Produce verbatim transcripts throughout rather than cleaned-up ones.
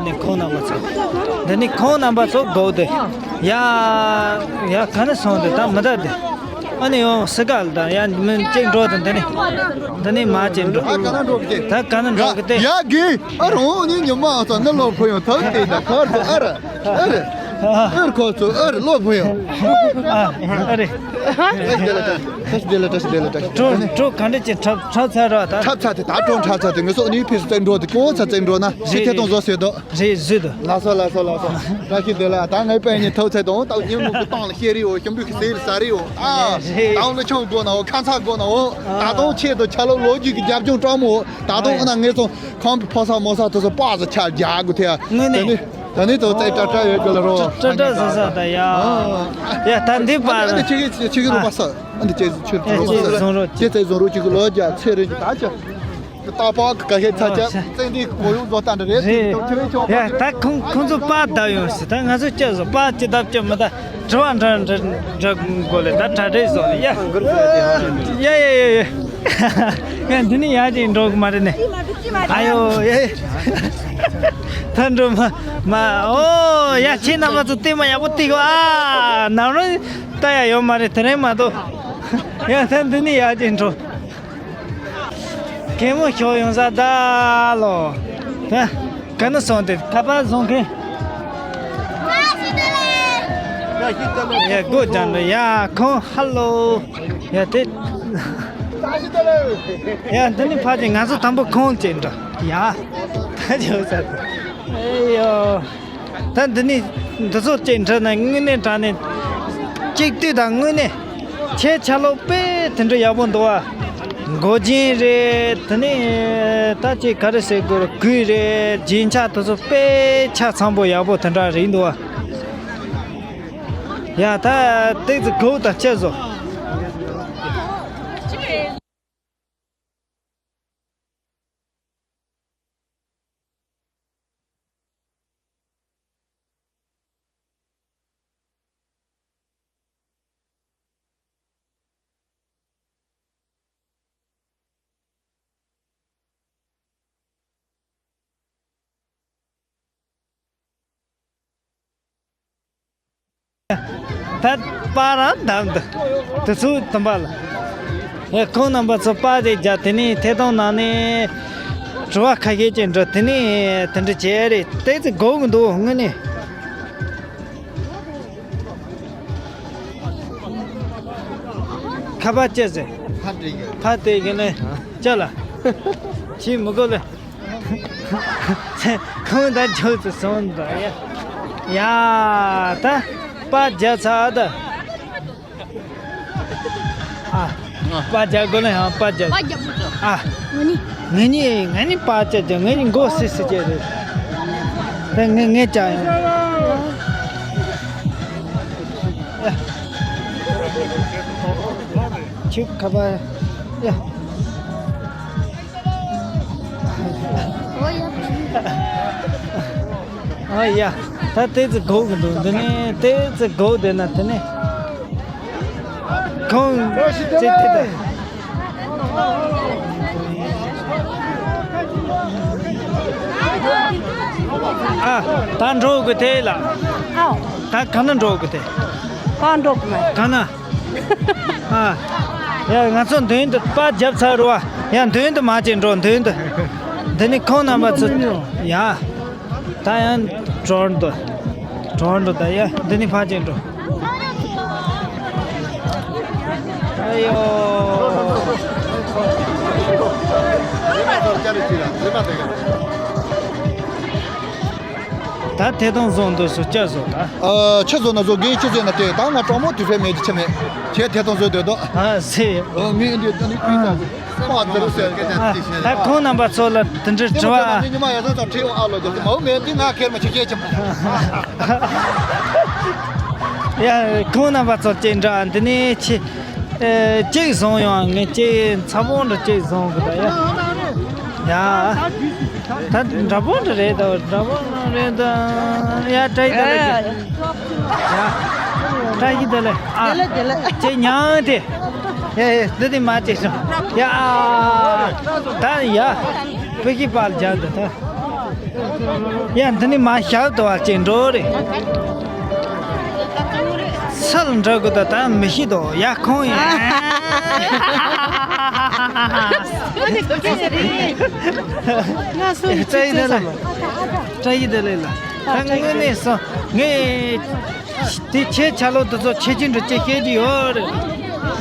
ནི་ཁོང་རྣམ་པ་ཚོ། འདི་ནི་ཁོང་རྣམ་པ་ཚོ་སྒུག་སྡོད། ཡ། ཡ་ག་ནས་སོང་སྟེ་ད་མི་ད་དེ། ཨ་ནི་ཡོང་སི་ཀ་ལ་ད་ཡ་མི་གཅིག་འགྲོ་དང་འདི་ནི། འདི་ནི་མ་གཅིག་འགྲོ། ད་ག་ན་འགྲོ་གི་དེ། ད་ག་ན་འགྲོ་གི་དེ། ཡ་གི། ཨ་རོ་ནི་ཉི་མ་ཨ་ཚ་ནི་ལོ་ཕོ་ཡོང་ཐག་དེ་ད་ཁར་ཚོ་ཨ་ར། ཨ་ར། ཨ་ར་ཁོ་ཚོ་ཨ་ར་ལོ་ཕོ་ཡོང་། ཨ་རེ། ཏྲོ་ཏྲོ་ག་འདྲ་ཅིག་འཁྲབ་འཁྲབ་ཚར་ར་ད། འཁྲབ་ཚར་དེ་ད་ཏྲོ་འཁྲབ་ཚར་དེ་ངེད་ཚོ་ནི་ཕི་སུ་བཙན་འགྲོ་དེ་ཁོ་ཚ་བཙན་འགྲོ་ན་ཤི་ཐེ་གཏོང་བཟོ་སྲོལ་འདུག་རེད་བཟོས་འདུག་ལ་སོ་ལ་སོ་ལ་སོ། བཀྲ་ཤིས་བདེ་ལེགས། ད་ངའི་པན་ནི་ཐོབ་ཚད་དང་ད་ཉིན་མོ་གི་བཏང་ལ་ཤེས་རེད་འོ། ཤམ་བུ་གི་ཟེར་ས་རེད་འོ། ཨ། རེད། ད་འོ་ལ་ཆང་དགོ་ན་འོ། ཁ་ཚ་དགོ་ན་འོ། ད་དུང་ཆེད་དུ་ཆ་ལོ་ལོ་རྒྱུས་ཀྱི་རྒྱབ་ལྗོངས་སྤྲང་མོ་འོ། ད་དུང་འོ་ན་ངས་ཚོ་ཁང་པའི་ཕོ་ས་མོ་ས་དུ་སོ་པ་ཟ་ཆ་རྒྱག་དགོས་ཐལ། དངོས་གནས། ད་ནི་ད་ནི་ད་ཙེ་ཏྲ་ཏྲ་ཡོད་དགོས་ལ་རོ། ཏྲ་ཏྲ་ཟ་ཟ་ད་ཡ། ཡ་ད་འདི་པ། ཨ་ནི་ཁྱེད་ཀྱི་ཁྱེད་ཀྱི་རོ་པ་ས། ཨ་འདི་ཅེས་ཆུ་ཨེ་ཅེས་བཟུང་རོགས། ཅེས་ཚེ་བཟུང་རོགས་ཅིག་ལོ་རྒྱ་ཚེ་རིང་ད་ཆ། ཏག་པག་ག་ཤེད་ཚ་ཆ། ཨོ་ཤ། བཙན་འདི་གོ་ཡུག་བཟོ་སྟངས་རེད། རེད། ཡ་ད་ཁོང་ཁོང་ཚོ་པར་བརྡབ་ཡོང་ཟེར། ད་ང་ཚོ་སྐྱབས་སོ་པར་ཅི་བརྡབ་ཀྱི་མི་ད་དྲི་བ་འདྲ་འདྲ་འདྲ་དགོས་ལེ། ད་གྲ་སྒྲིག་བཟོ་ལེ། ཡ་ཡ་ཡ་ཡ་ཡ། ཡ་འདི་ནི་ཡ་ཅིག་འགྲོ་གི་མ་རེད་ནི། ཨ་ཡོ་ཡ། ད་འགྲོ་མ་མ། ཨོ་ཡ་ཁྱེད་རྣམ་པ་ཚོ་ལྟད་མོ་ཡག་པོ་ལྟོས་གོ་ཨ། ནམ་རུང་ལྟ་ཡ་ཡོད་མ་རེད། དེ་རིང་མ་གཏོགས། ཡ་ད་འདི་ནི་ཡ་ཅིག་འགྲོ། གད་མོ་ཤོར་ཡོང་ས་ད་ལོ། ད་ག་ན་སོང་སྟེ་ཁ་པར་བཟུང་མཁན། ཡ་སྒོ་རྒྱབ་འགྲོ་ཡ་ཁོང་ཧ་ལོ། ཡ་དེ། ཡ་འདི་ནི་ཕ་ཅིག་ང་ཚོ་དང་པོ་ཁོང་བྱེད་འགྲོ་ཡ། ད་ཅི་ཡོད་ས་ད། ཨེ་ཡོ། ད་འདི་ནི་འདི་ཚོ་བཅས་འདྲ་ན་དངོས་གནས་དྲང་གནས་གཅིག་ལྟོས་དང་། དངོས་གནས་ཁྱེད་ཆ་ལོ་དཔེ་དེ་འདྲ་ཡག་པོ་འདུག་ཨ། མགོ་རྒྱན་རེད། དེ་ནས་ད་ཅིག་ག་རེ་ཟེར་དགོས་རེད། གོས་རེད། རྒྱན་ཆ་དེ་ཚོ་དཔེ་ཆ་ཚང་པོ་ཡག་པོ་དེ་འདྲ་རེད་འདུག་ཨ། ཡ་ད་ཏོག་ཙམ་སྒུག་དང་། ཁྱེད་ཚོ། ད་པར་རང་བདམས་འདུག་དེ་ཚོ་དུམ་པ་ལ། ཨེ་ཁོང་རྣམ་པ་ཚོ་པར་དེ་རྒྱག་དེ་ནས་ཐད་གཏོང་ནང་ནས་དྲི་བ་ཁ་ཤས་ཅིག་འདྲི། དེ་ནས་དེ་འདྲ་བྱས་རེད། ཏོག་ཙམ་སྒུག་གི་འདུག་དངོས་གནས། ཁ་པར་ཅི་ཟེར། ཕར་སྤྲད་གི། ཕར་སྤྲད་གི་ནས་ཅི་ལ། ཁྱི་མི་དགོས་ལ། ཁོང་ད་མཇུག་ཏུ་སོང་འདུག་ཡ། ཡ་ད་པར་རྒྱག་ཚར་ད། ཨ། པར་རྒྱག་དགོས་ན་ཡང་པར་རྒྱག་པར་རྒྱག་པོ་ཅོ། ཨ། ང་ནི། ང་ནི་ང་ནི་པར་རྒྱག་རྒྱག་ང་ནི་མགོ་སི་སི་བྱས་རེད། ད་ངས་ངས་བྱ་ཡོང་། ཡ། ཁྱོད་ཁ་པར། ཡ། ཨ་ཡ། ད་ཏོག་ཙམ་སྒུག་གི་འདུག་འདི་ནས་ཏོག་ཙམ་སྒུག་བསྡད་ན་དེ་ནས་ཁོང་ཙི་ཏི་ད། ཨ། ད་འགྲོ་དགོས་དེ་ལ། ཨའོ། ད་ག་ན་འགྲོ་དགོས་དེ། གང་འགྲོ་དགོས་མ། ག་ན། ཨ། ཡ་ང་ཚོ་མདུན་དུ་པར་བརྒྱབ་ཚར་རོ། ཡ་མདུན་དུ་མ་ཅིག་འགྲོ། མདུན་དུ། འདི་ནི་ཁོང་རྣམ་པ་ཚོ། ཡ། ད་ཡང་གྲོར་འདུག་གྲོར་འདུག་ད་ཡ་འདི་ནི་ཕར་ཅིག་འགྲོ། ཨ་ཡོ། ད་ཐད་གཏོང་བཟོ་འདུག་སུ་བཅར་བཟོ་ད། ཨ། ཆུ་བཟོ་ན་བཟོ་དགོས། ཆུ་བཟོས་ན་དེ་ད་ང་གྲོགས་མོ་དུས་ཚོད་མེད་ཀྱི་ཆ་མེད། ཁྱེད་ཐད་གཏོང་བཟོ་འདོད་དོ། ཨ་ཟེ། ཨ་ངས་འདི་ད་ནི་ཁུལ་ད་ཟེ། ཨ་ད་རུ་ཟེ། ཨ་ད་ཁོང་རྣམ་པ་ཚོ་ལ་དེ་འདྲའི་དྲི་བ། ཨ། ཉི་མ་ཡ་ད་ད་ཁྲིད་ཨ་ལོ་རྒྱབ་ཏེ་མའོ་མེད་འདི་ང་ཁེར་མ་ཆེ་ཁྱེད་ཆེ་མ། ཡ་ཁོང་རྣམ་པ་ཚོ་ཅིག་འདྲ་འདི་ནས་ཆེ། ཨེ། གཅིག་བཟུང་ཡོང་། ངས་གཅིག་ཚ་བོ་འདྲ་གཅིག་བཟུང་གི་ད་ཡ། ཡ། ད་འདྲ་པོ་འདྲ་རེད་ད། འདྲ་པོ་འདྲ་རེད་ད། ཡ་བཀྲ་ཤིས་བདེ་ལེགས། ཡ། བཀྲ་ཤིས་བདེ་ལེགས། ཨ། བདེ་ལེགས་བདེ་ལེགས། ཁྱེད་ཉང་དེ། ཡ་ཡ་འདི་དེ་མ་བྱེད་སོང་། ཡ། ད་ཡ། བུ་ཤི་པར་རྒྱག་འདི་ད། ཡ། འདི་ནི་མ་ཞབས་ཏུ་བ་ཅན་འགྲོ་རེད། སལ་འགྲོ་གི་ད་ད་མི་ཤི་དོ་ཡ་ཁོང་ཡ། ང་སུ་ཡི་ཙེ་ཡི་ནི་ལ། བཀྲ་ཡི་དེ་ལས་ལ། ད་དངོས་གནས་སོ་ངས། དེ་ཁྱེད་ཆ་ལོ་དེ་ཚོ་ཁྱེད་ཀྱི་འདྲི་ཅེས་བཤད་ཀྱི་ཡོད་རེད།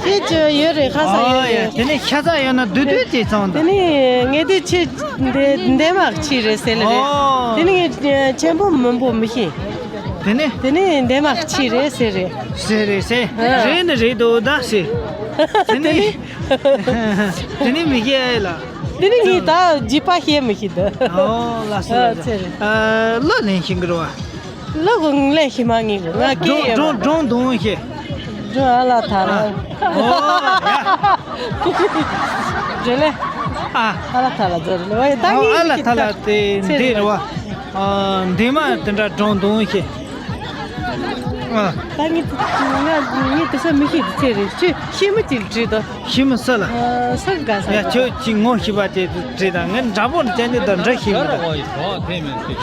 ཤེས་ཀྱི་ཡོད་རེད། ཁ་ས་ཨོ་ཡོད་ཡ། རེད། དེ་ནས་ཤ་ཚ་ཡོད་ན་བདུད་བདུད་ཅེས་ཚང་དེ་དང་། ནས་ངེད་དུ་ཆེ་འདི་འདན་མ་ཆེ་རེད་ཟེར་ལེ་རེད། ཨོ། དེ་ནས་ངས་ཆེན་པོ་མིན་པོ་མི་ཤེས། དེ་ནས། དེ་ནས་འདན་མ་ཆེ་རེད་ཟེར་རེད། ཟེར་རེད་ཟེར། ཨ། རེད་ནི་རེད་འདུག་ད་ཟེར། དེ་དེ་ནས། ནས། དེ་ནས་མི་ཤེས་ཨེ་ལ། དེ་ནས་ངས་ད་རྒྱུད་པ་བཤད་མི་ཤེས་ད། ཨོ་ལགས་སོ་ཨ་ལགས་སོ། ཚེ་རེད། ཨ་ལོ་ལེན་ཤིང་གི་རེད་བ། ལོ་གོང་ལས་ཤི་མ་ངེས་གི་ང་སྐད་ཡོད་མ། སྒྲུང་སྒྲུང་སྒྲུང་དུང་ཤེས། སྒྲུང་ཨ་ལ་ཐ་ལ། ཨོ་ཡ། རེད་ལེ། ཨ། ཨ་ལ་ཐ་ལ་ཛོ་རེད་ལེ་ཝ་ཡ་ད་ཨོ་ངེས་ཨ་ལ་ཐ་ལ་དེ་འདི་རེད་བ། ཨ་འདི་མ་དེ་འདྲ་སྒྲུང་དུང་ཤེས། ཨ། ད་ངེས་ང་ངེས་དེ་ས་མི་ཤེས་དེ་ཚེ་རེད་ཁྱོད་ཤེས་མི་ཅིག་བྲིས་དོ། ཤི་མི་ས་ལ། ཨ་ས་ག་ས། ཡ་ཁྱོད་ཀྱི་ངོ་ཤེས་པ་དེ་བྲིས་དང་ངས་འདྲ་པོ་ནི་ཅན་དེ་དང་འདྲ་ཤེས་མི་དང་།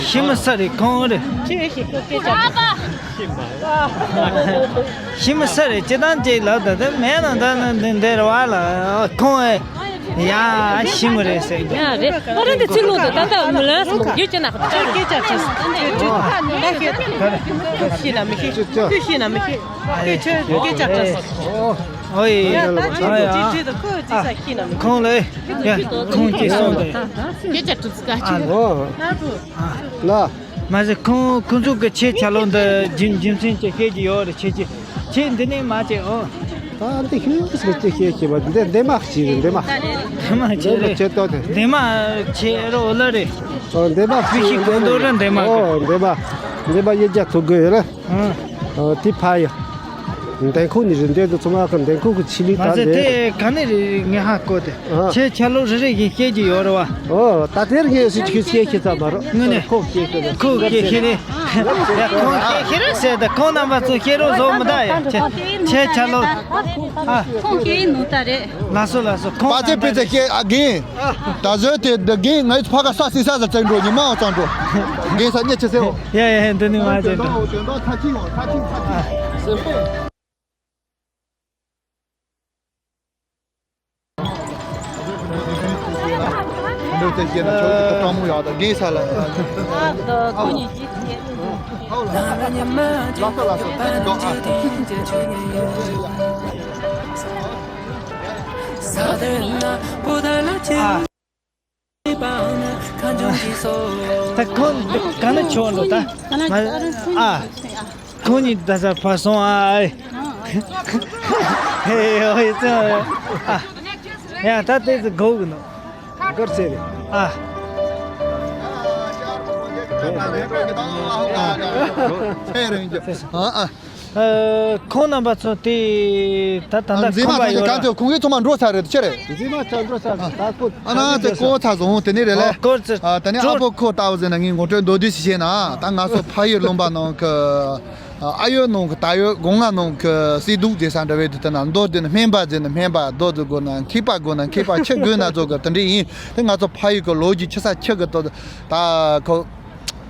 ཤི་མི་ས་རེད་ཁོང་རེད། ཁྱོད་ཤེས་ཁོ་སྐད་ཆ། ཤི་མི་ས་རེད་ཅི་དང་ཅི་ལབ་ད་དེ་མེད་ན་ད་ནི་འདི་འདིར་བ་ལ་ཁོང་ཨེ། ཡ་ཤི་མི་རེད་ཟེར་གི། ཡ་རེད། ཨ་རེ་འདི་ཚིག་ལོ་དུ་ད་ལྟ་མི་ལ་སོང་རྒྱུ་ཅི་ན་ཁོ་ད་སྐད་ཆ་དྲིས་སོང་། ཁྱོད་ཤེས་ན་མི་ཤེས། ཁྱོད་ཤེས་ན་མི་ཤེས། ཁྱོད་ཁྱོད་སྐད་ཆ་དྲིས་སོང་། ཨོ་ཡེ། ཡ་ད་ཁྱོད་ཨོ་ཡེ། ཅི་བྲིས་དང་ཁོས་ཅི་ས་ཤེས་ན་མི་ཤེས། ཁོང་ལ་ཡ་ཁོང་ཅི་གསུངས་ཏེ། སྐད་ཆ་དྲིས་ཀ་ཨ་ཅི། ལོ། ལ། མ་ཟད་ཁོང་ཁོང་ཚོ་གི་ཆེ་ཆ་ལོ་འདི་རྒྱུ་རྒྱུ་མཚན་ཅི་ཤེས་ཀྱི་ཡོད་རེད་ཆེ་ཆེ་ཆེ་འདི་ནས་མ་བྱེད་ཨོ། ད་འདི་ཤུགས་སུ་ཅི་ཤེས་ཀྱི་བ་འདི་འདི་མ་ཤེས་རེད་འདི་མ། འདི་མ་ཆེ་རེད། ཆེ་ཏོ་དེ། འདི་མ་ཆེ་རོ་ལ་རེད། ཨོ་འདི་མ་ཤེས་ཤེས་གོང་དོ་ར་འདི་མ་གོ། ཨོ་འདི་མ་འདི་མ་ཡེ་རྒྱ་ཐུག་དགོས་ཡོད་རེད། ཨོ་དེ་ཕ་ཡ། འདན་ཁུག་ནི་རེད་འདི་དུ་ཚོ་མ་ཁ་འདན་ཁུག་གི་ཆི་ལི་མ་ད་ཟེར་འདི། དེ་ག་ནས་རེད་ངས་ཧ་གོ་དེ། ཨ། ཁྱེད་ཆ་ལོ་རེ་རེ་བཞིན་བཤད་ཀྱི་ཡོད་རེད་བ། ཨོ་ད་དེར་ངས་སུ་ཁྱོད་བཤད་ཤེས་ཙམ་མ་རོ། དངོས་གནས། ཁོ་བཤད་ཤེས་རེད། ཁོ་བཤད་ཤེས་རེད། ཡ་ཁོང་བཤད་ཤེས་རེད་ཟེར་ད་ཁོང་རྣམ་པ་ཚོ་བཤད་རོགས་བཟོ་མི་ད་ཡ་ཁྱེད་ཁྱེད་ཆ་ལོ། ཨ། ཁོང་བཤད་ཡིན་ནོ་ད་རེད། ལགས་སོ་ལགས་སོ་ཁོང་པ་ཚེ་རྣམ་པ་ཕི་ཚེ་བཤད་ཨ་རྒན། ད་བཟོད་དེ་འདི་རྒན་ངའི་ཕ་ག་ས་སི་ས་ཟ་བཙན་འགྲོ་ཉི་མ་བཙན་འགྲོ། རྒན་ས་ཉེ་ཆེ་སེ་འོ། ཡ་ཡ་ཡ་འདི་ནི་མ་བཙན་འགྲོ། དོན་དག་ཚ་ཆི་ཡོང་ཚ་ཆི་ཚ་ཆི་ཟེར། འདི་ཚེ་བཤད་ན་ཆོག་གི་ད་སྤྲང་མོ་ཡག་ད་རྒན་ས་ལ། ཨ་ད་ཁོ་གཉིས་ཀྱིས་བཤད། ལགས་སོ་ལགས་སོ་ཚེ་ནི་འགྲོ་ཨ། ད་ཁོ་ག་ན་ཆོག་འགྲོ་ད། ཨ། ཁོ་གཉིས་ད་ས་ཕར་སོང་ཨ། ཧེ་ཧོ་ཡི་ཙེ་ཨ། ཡ་ད་དེ་ཚོ་གོ་གི་ནོ། གར་ཚེ་རེད། ཨ། ཨ་ཨ། ཨ། ཁོང་རྣམ་པ་ཚོ་དེ་ད་ད་ལྟ་མཛེས་མ་ཁོམ་པ་ཚོ་ཡོད་གང་ར། ཚོ་ཁོང་གིས་ཚང་མ་འགྲོ་ཚར་རེད་ཆེ་རེད། མཛེས་མ་ཚོ་འགྲོ་ཚར་ད་ཁོ་ཨ་ན་དེ་ཀོ་ཚ་བཟུང་དེ་ནས་རེད་ལེ། ཨོ་ཀོ་ཚ་ཨ་ད་ནས་ཨ་ཕོ་ཁོ་ལྟ་བུ་ཟེར་ན་ངས་ངོ་སྤྲོད་མདོར་བསྡུས་ཤིག་བྱས་ན་ད་ང་ཚོ་ཕ་ཡུལ་ལུང་པ་ནང་གི་ཨ་ཡོད་ནང་གི་ད་ཡོད་སྒོ་ང་ནང་གི་སྲིད་སྡུག་ཟེར་ས་འདྲ་བའི་དུས་ད་ན་མདོ་དེ་ནི་སྨན་པ་ཟེར་ན་སྨན་པ་རྡོ་ཟེར་དགོས་ན་མཁས་པ་དགོས་ན་མཁས་པ་ཆི་དགོས་ན་ཚོ་གི་དེ་འདྲ་ཡིན་དེ་ང་ཚོ་ཕ་ཡུལ་གི་ལོ་རྒྱུས་ཆི་ས་ཆི་གི་དོ་ད་ཁོ།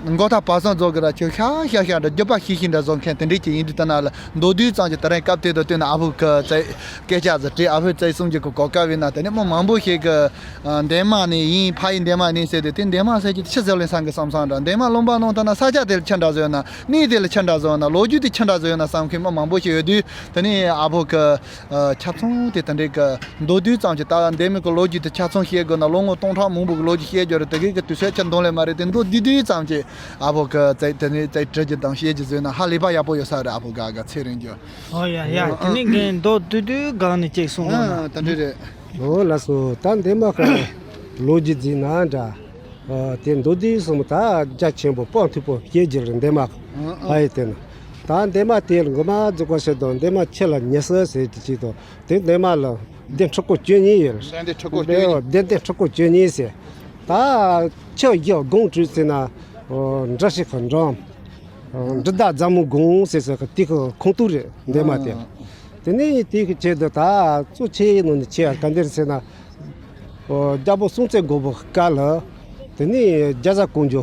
མགོ་ཐག་བ་སང་རྫོགས་ཀྱི་ར་ཁྱོད་ཤ་ཤ་ཤ་འདྲ་རྒྱུད་པ་ཤི་ཤི་འདྲ་བཟོ་མཁན་དེ་འདྲས་ཀྱི་ཡིན་དུས་ད་ན་ལ་མདོར་བསྡུས་ཙམ་གྱི་དེ་རིང་སྐབས་དེ་དང་བསྟུན་ན་ཨ་ཕོ་གི་རྩེ་སྐད་ཆ་ཟིག་དྲིས་ཨ་ཕོའི་རྩེ་གསུམ་གྱི་གི་གོ་སྐབས་ཡིན་ན་དེ་ནས་མི་མང་པོ་ཞིག་གི་འདན་མ་ནས་ཡིན་ཕ་ཡི་འདན་མ་ནས་ཟེར་དུས་དེ་འདན་མ་ཟེར་གྱི་ཆི་ཟེར་ལེ་སང་གི་བསམ་བསམ་འདྲ་འདན་མ་ལུང་པ་ནང་ད་ན་ས་ཆ་དེ་ལ་ཆི་འདྲ་བཟོ་ཡོད་ན་གནས་དེ་ལ་ཆི་འདྲ་བཟོ་ཡོད་ན་ལོ་རྒྱུས་དེ་ཆི་འདྲ་བཟོ་ཡོད་ན་བསམ་མཁན་མི་མང་པོ་ཞིག་ཡོད་དུས་དེ་ནས་ཨ་ཕོ་གི་ཁྱབ་ཚང་དེ་དེ་འདྲའི་གི་མདོར་བསྡུས་ཙམ་གྱི་ད་འདས་མའི་གི་ལོ་རྒྱུས་དེ་ཆ་ཚང་བཤད་དགོས་ན་ལོ་ངོ་སྟོང་ཕྲག་མང་པོ་གི་ལོ་རྒྱུས་བཤད་རྒྱུ་རེད། དེ་གི་གི་དུས་ཚོད་ཆ་འདོང་ལས་མ་རེད། དེ་མདོར་བསྡུས་བསྡུས་ཙམ་གྱི་ཨ་ཕོ་གི་རྩེ་དེ་ནས་རྩེ་དྲི་རྒྱུ་དང་བཤད་རྒྱུ་བཟོས་ན་ཧ་ལས་པ་ཡག་པོ་ཡོད་ས་རེད། ཨ་ཕོ་ག་ག་ཚེ་རིང་རྒྱུ། ཨོ་ཡ་ཡ་དེ་ནས་གི་མདོར་བསྡུས་བསྡུས་སྒང་ནས་ཅིག་གསུང་དགོས་ན། ཨ་ད་འདྲ་རེད། ཨོ་ལགས་སོ། ད་འདས་མ་གི་ལོ་རྒྱུས་འཛིན་ན་འདྲ། ཨ་དེ་མདོར་བསྡུས་གསུམ་ད་རྒྱ་ཆེན་པོ་སྤང་མཐུག་པོ་བཤད་རྒྱུ་རེད་འདས་མ་གི། ཨ་ཨ་ཡེ་དེ་ན་ད་འདས་མ་དེ་ལ་ངོ་མ་རྫོགས་པ་བཤད་དོ་འདས་མ་ཁྱེད་ལ་ཉེ་ས་ཟེར་དེ་ཅིག་དང་། དེ་འདས་མ་ལ་གདན་ཁྲི་སྐོར་བཅུ་གཉིས་ཡོད་རེད། གདན་ཁྲི་སྐོར་བཅུ་གཉིས། གདན་གདན་ཁྲི་སྐོར་བཅུ་གཉིས་ཟེར། ད་ཆུ་བཞི་སྒང་དྲུག་ཟེར་ན་འབྲི་ཞིག་གི་འགྲམ། འབྲི་ཟླ་རྫ་མོ་སྒང་ཟེར་ཟེར་གི་དེ་གི་ཁོངས་གཏོགས་རེད་འདས་མ་དེ། དེ་ནས་དེ་གི་ཆེད་དུ་ད་གཙོ་ཆེ་ནང་ནས་ཆེ་བ་ག་འདིར་ཟེར་ན། རྒྱལ་པོ་སྲོང་བཙན་སྒམ་པོའི་སྐབས་ལ། དེ་ནས་རྒྱ་བཟའ་ཀོང་ཇོ།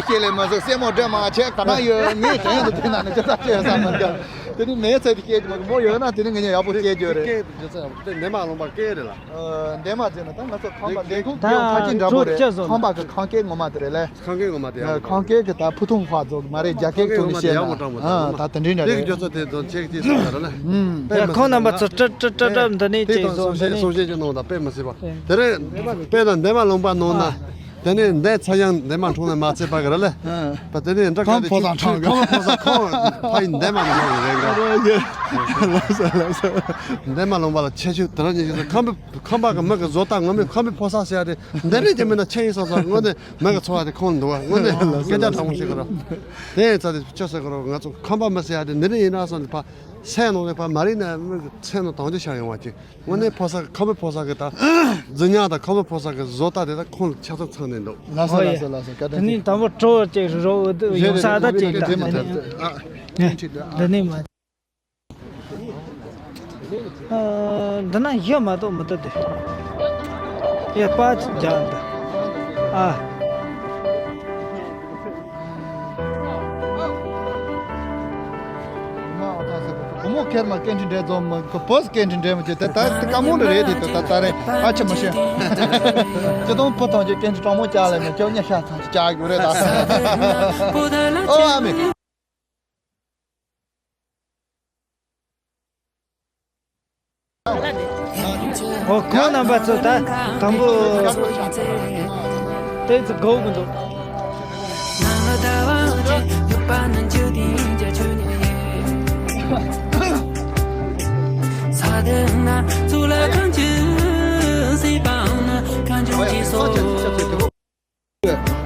ངས་ཤེས་ལེ་མ་སོང་སེམས་མོ་འདྲ་མ་བྱས་ག་ན་ཡོད། ངས་དྲན་ཡོད་དེ་ན་ནི་ཅི་ད་ཅི་ཡོད་ས་མ་འདྲ། དེ་ནི་མེད་ཚད་དེ་སྐད་ཀྱི་མ་མོ་ཡོད་ན་དེ་ནི་ངས་ཡག་པོ་སྐད་རྒྱུ་རེད། སྐད་དེ་ཚོ་ཡག་པོ་དེ་འདན་མ་ལུང་པ་སྐད་རེད་ལ། ཨ། འདན་མ་ཟེར་ན་ད་ང་ཚོ་ཁང་པ་འདན་ཁུག་ད་ཁ་ཅིག་འདྲ་པོ་རེད། ཁང་པ་གི་ཁང་སྐད་ངོ་མ་དེ་རེད་ལ། ཁང་སྐད་ངོ་མ་དེ་ཡག་པོ། ཁང་སྐད་ཀྱི་ད་ཕུ་ཐུང་ཧྭ་ཙོག་མ་རེད། རྒྱ་སྐད་ཐོག་ནས་བཤད་ན། ཨ། ད་དེ་འདྲའི་འདྲ་རེད། དེ་གི་ཁྱོད་ཚོ་དེ་ཚོ་ཆེག་ཅིག་སོང་ད་ར་ལ། ཁོང་རྣམ་པ་ཚོ་ཀྲ་ཀྲ་ཀྲ་ཀྲ་འདི་ནས་ཅིག་བཟོ། འདི་ནས་གསུང་བཤད་ཅིག་གནང་དང་། དཔེ་མི་སྲིད་པ། དེ་རེད། དཔེ་དང་འདན་མ་ལུང་པ་ནང་ན། དེ་ནས་འདན་ཚ་ཡང་འདན་མ་འཁྲུངས་ནས་མ་ཚད་པ་གི་ར་ལ། ཨ། པ་དེ་ནས་འདྲ་ཁམས་ཕོ་བཟང་ཁྲང་གི། ཁམས་ཕོ་བཟང་ཁོང་ཕ་ཡི་འདན་མ་ནས་ཁོང་རེད་འགའ། ལགས་སོ་ལགས་སོ། འདན་མ་ལུང་པ་ལ་ཆེ་ཤོས་དེ་རང་ཉིད་ཀྱི་ཁམས་པའི་ཁམས་པ་གི་མི་གི་བཟོ་ལྟ་ངོ་མས་ཁམས་པའི་ཕོ་གསར་ཟེར་ཡ་དེ་འདན་རེད་ཀྱི་མིན་ན་ཆེ་ཡིན་བསམ་བསམ་དངོས་གནས་མི་གི་འཚོ་བ་དེ་ཁོང་ལ་འདུག་བ། དངོས་གནས་སྐད་ཆ་དྲང་པོ་ཞིག་གི་ར། དེ་ཡིན་ཙང་དེ་ཆོས་ཟེར་གི་ར། ང་ཚོ་ཁམས་པ་མི་ཟེར་ཡ་དེ་འདི་འདྲ་ཡིན་ན་བསམ་ནས་ཕ་སེམས་ནང་ནས་ཕ་མ་རིག་ན་མི་གི་སེམས་ནང་དང་དུ་ཤར་ཡོང་བ་ཅིག་དངོས་གནས་ཕོ་གསར་ཁམས་པའི་ཕོ་གསར་གི་ད་རྫུན་ཉག་དང་ཁམས་པའི་ཕོ་གསར་གི་བཟོ་ལྟ་དེ་ད་ཁོང་ལ་ཆ་ཚང་ཚང་ནས་འདུག་ལགས་སོ་ལགས་སོ་ལགས་སོ། བཀའ་དྲིན་ཆེ། དེ་ནས་དང་པོ་གྲོ་ཅིག་རོ་ཡོང་ས་ད་ཅིག་ད་འདི་ནས་འདི་ནས་མ། ཨ། འདི་ན་ཡོད་མ་གཏོགས་མི་འདུག་དེ། ཡ་པ་ཅིག་རྒྱག་འདི། ཨ། བུ་མོ་ཁེར་མ་སྐད་འཕྲིན་འདྲ་རྩོམ་མ། ཁོ་བོས་སྐད་འཕྲིན་འདྲ་མ་བྱེད། ད་ད་ད་དཀའ་མོ་འདྲ་རེད་དེ། ད་ད་ད་རེད། ཨ་ཆི་མ་ཤེས། ཁྱེད་དང་བུ་ཐམས་ཅད་སྐད་འཕྲིན་དྲང་མོ་བྱ་ལ་མེད། ཁྱོད་ཉ་ཤ་ཚང་ཅི་བྱ་དགོས་རེད་ད། ཨོ་ཨ་མི། ཨོ་ཁོང་རྣམ་པ་ཚོ་ད་དང་པོ་ཏོག་ཙམ་སྒུག་གི་འདུག་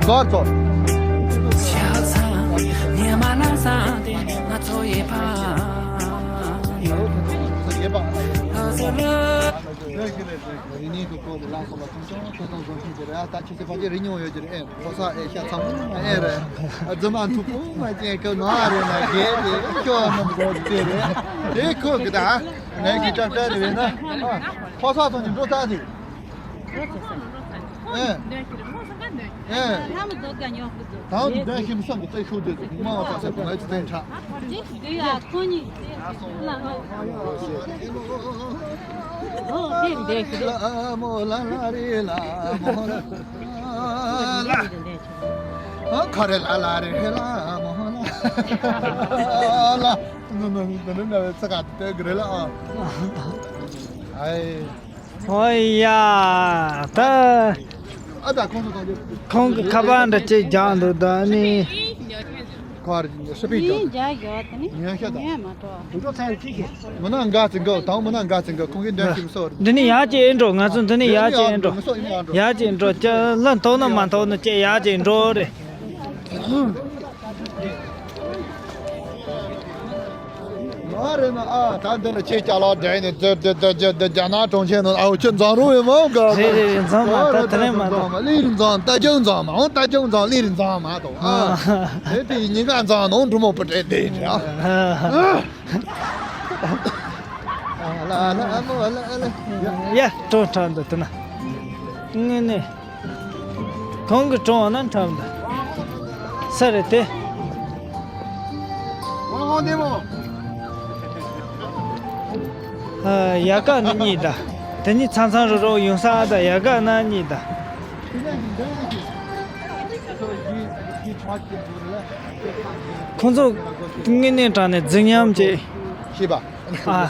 གར་ཚོ། རིག་གནས་ཀྱི་སྐོར་ལ་ལགས་སོ་ལ་ཐུག་ཅང་ཐོས་དང་བཟོ་མཁན་གྱི་རེད། ད་ཁྱེད་ཚོ་ཕ་གི་རིག་མྱོང་ཡོད་ཀྱི་རེད། ཨེ་ཕོ་གསར་ཨེ་ཤ་ཚ་མོ་ཨེ་རེད། རྫུན་མ་མཐུག་པོ་མ་ཅན་ཁོ་ནོ་ཨ་རེད་ན་རྒས་ཏེ་ཁྱོད་ཨ་ནམ་གོ་དེ་རེད། དེ་ཁོ་གི་ད་ངས་ཀྱི་ཀྲབ་ཀྲབ་རེད་ན་ཕོ་གསར་ཚོ་ནི་འགྲོ་ད་དེ། ཨེ། ཨེ། ད་འདོད་ཤིམ་སང་གི་ཚེ་ཤུགས་དེ་མང་བ་ཚ་ཟེར་གོ་ང་ཚོ་བསྟན་ཁྲ། ལ་མོ་ལ་ལ་རེ་ལ་མོ་ལ་ལ། ཨ་ཁ་རེ་ལ་ལ་རེ་ལ་མོ་ལ་ལ། ནུ་ནུ་ནུ་ནུ་ཚ་ག་དེ་གི་རེ་ལ་ཨ། ཨའི། ཨོ་ཡ། ད་ཨ་ད་ཁོང་ཚོ་ད་ཁོང་གི་ཁ་པར་འདྲ་ཅིག་རྒྱག་འདུག་ད་ནི། ཁར་ཤི་པི་ཡིན་ཀྱང་ཡོད་དེ་ནི་ཉན་ཤ་དང་ཉན་མ་གཏོགས། མི་ན་འགའ་ཙི་འགའ་དང་མི་ན་འགའ་ཙི་འགའ་ཁོང་གི་འདོན་ཤིང་སོར། འདི་ནི་ཡག་ཅིག་ཨེ་འགྲོ། ང་ཚོ་འདི་ནི་ཡག་ཅིག་ཨེ་འགྲོ། ཡག་ཅིག་འགྲོ་ཅི་ལ་མཐོང་ན་མ་མཐོང་ན་ཅི་ཡག་ཅིག་འགྲོ་རེད། ང་རེ་ན་ཨ་ད་འདི་ལ་ཆེ་ཅག་ལ་བསྡད་ནས་རྒྱ་རྒྱ་རྒྱ་རྒྱ་རྒྱ་ནག་གྲོང་ཁྱེར་ནང་ཨའོ་ཁྱོད་འཛམ་རུང་བའི་མང་ག་རེད་རེད་རེད། འཛམ་མ་ད་དེ་རིང་མ་གཏོགས། ལི་རི་འཛམ་ད་ཅང་འཛམ་མ་འོང་ད་ཅང་འཛམ་ལི་རི་འཛམ་མ་གཏོགས་ཨ། དེ་དེ་ཉིན་ག་འཛམ་ནང་འབྲུ་མོ་པུ་ཏྲེ་དེ་རེད་ཨ། ལ་ལ་མོ་ལ་ལ། ཡ་གྲོང་ཁྲ་འདི་དེ་ན་ངས་ནས། གང་གི་གྲོང་ན་འཁྲབ་འདི། ས་རེད་དེ། ཨ་ཡ་ག་ནི་གཉིས་ད། དེ་གཉིས་ཚང་ཚང་རོ་རོ་ཡོང་ས་ད་ཡ་ག་ན་གཉིས་ད། ཁོང་ཚོ་དངོས་གནས་དྲང་ནས་རྫིག་ཉམས་ཀྱི། ཤེས་པ། ཨ།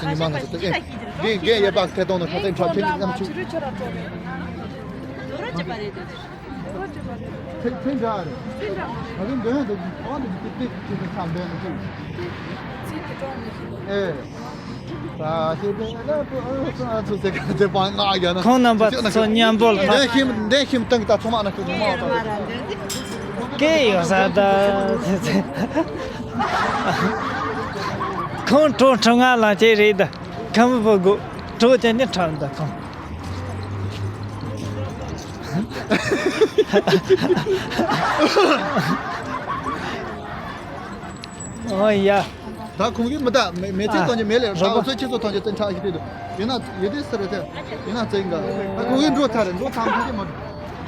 ཉི་མ་ན་ཚོ་ཏེ་ཨེ། རྒན་རྒན་ཡོད་པ་ཐད་གཏོང་ནང་ཁ་ཏེ་འཁྲབ་ཁྱེད་ཀྱི་ནམ་ཆུ། ཚེ་ཚེ་འདྲ་རེད། ད་རིང་འདོན་འདུག་གང་འདུག་ཏེ་ཏེ་ཏེ་ཏེ་ཁམས་འདོན་འདུག་ཨེ། ད་ཤེས་པས་ལ་པོ་ཨ་ཚོ་ཚོ་ཚེ་ག་ཚེ་པ་ང་ཡ་ན། ཁོང་རྣམ་པ་ཚོ་མཉམ་པོ་ལ་ད། འདན་ཤིམ་འདན་ཤིམ་སྟེང་ད་ཚོ་མ་ན་ཁུ་མ་ཚོ། སྐད་ཡོད་ས་ད། ཁོང་གྲོང་ཁྲོ་ང་ལ་ཅེ་རེད་ད། ཁམས་པ་གོ་གྲོ་ཅན་ནི་ཁྲ་ད་ཁོང་། ཨོ་ཡ། ད་ཁོང་གིས་མི་ད་མེ་མེ་ཚེ་ཐོན་གྱི་མེ་ལས་ད་ཚོད་ཁྱེད་ཚོ་ཐོན་གྱི་བཙན་ཁྲག་ཞིག་དེ་དུ་ཡིན་ན་ཡོད་དེ་སི་རེད་དེ་ཡིན་ན་བཙན་ག་ད་ཁོང་གིས་འགྲོ་ཚར་རེད། འགྲོ་ཚར་མཁན་གྱི་མ་འགྲོ།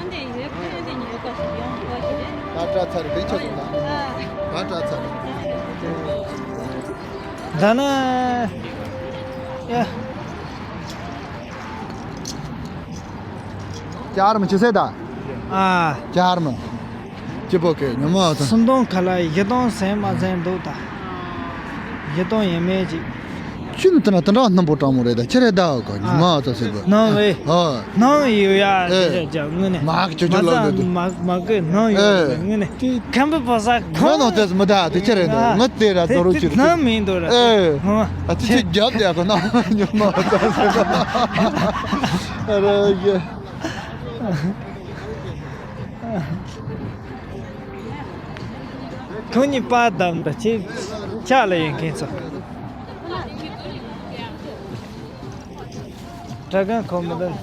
ཨ་འདི་ཡོད་ཁྱོད་འདི་ཉོས་ག་ཞིག་ཡོང་ག་ཞིག་རེད། ད་དྲག་ཚར་རེད། དེ་ཁྱོད་ཚོ་ད་ད་དྲག་ཚར་རེད། ད་ན། ཡ། ཅར་མ་ཅི་ཟེར་ད། ཨ། ཅར་མ། ཅི་པོ་ཀེ་ཉི་མ་ཨ་ཙི། སུམ་སྟོང་ཁ་ལ་བཞི་སྟོང་ཟན་མ་ཟན་འདུག་ད། བཞི་སྟོང་ཡས་མས་ཅིག་ཅི་ནི་དེ་ན་དེ་འདྲ་སྣུམ་པོ་གྲང་མོ་རེད་ད་ཅི་རེད་ད་གོ་ཉི་མ་ཨ་ཙི་ཟེར་གོ། སྣང་བས། ཨ། སྣང་ཡོད་ཡ། ཨེ། དེ་ཅག་དངོས་གནས། མ་གི་ཅོ་ཅོ་ལ་འདུག་མ་མ་གི་སྣང་ཡོད། ཨེ། དངོས་གནས། ཁམས་པའི་ཕོ་གསར་ཁོང་། ང་ནང་དེ་མི་ད་དེ་ཅི་རེད་ནོ་ང་དེ་ར་དོ་རུ་ཅི་རེད། སྣང་མིན་འདུག་ར། ཨེ། ཧོ། ཨ་ཅི་ཅི་རྒྱབ་དེ་ཡ་གོ་ན་ཉི་མ་ཨ་ཙི་ཟེར་གོ། ཨ་ར་ཡེ། ཁོང་གཉིས་པར་བདམས་ད་ཅི་ཆགས་ལ་ཡིན་མཁན་ཚོ། དྲ་རྒན་ཁོ་མི་འདུག་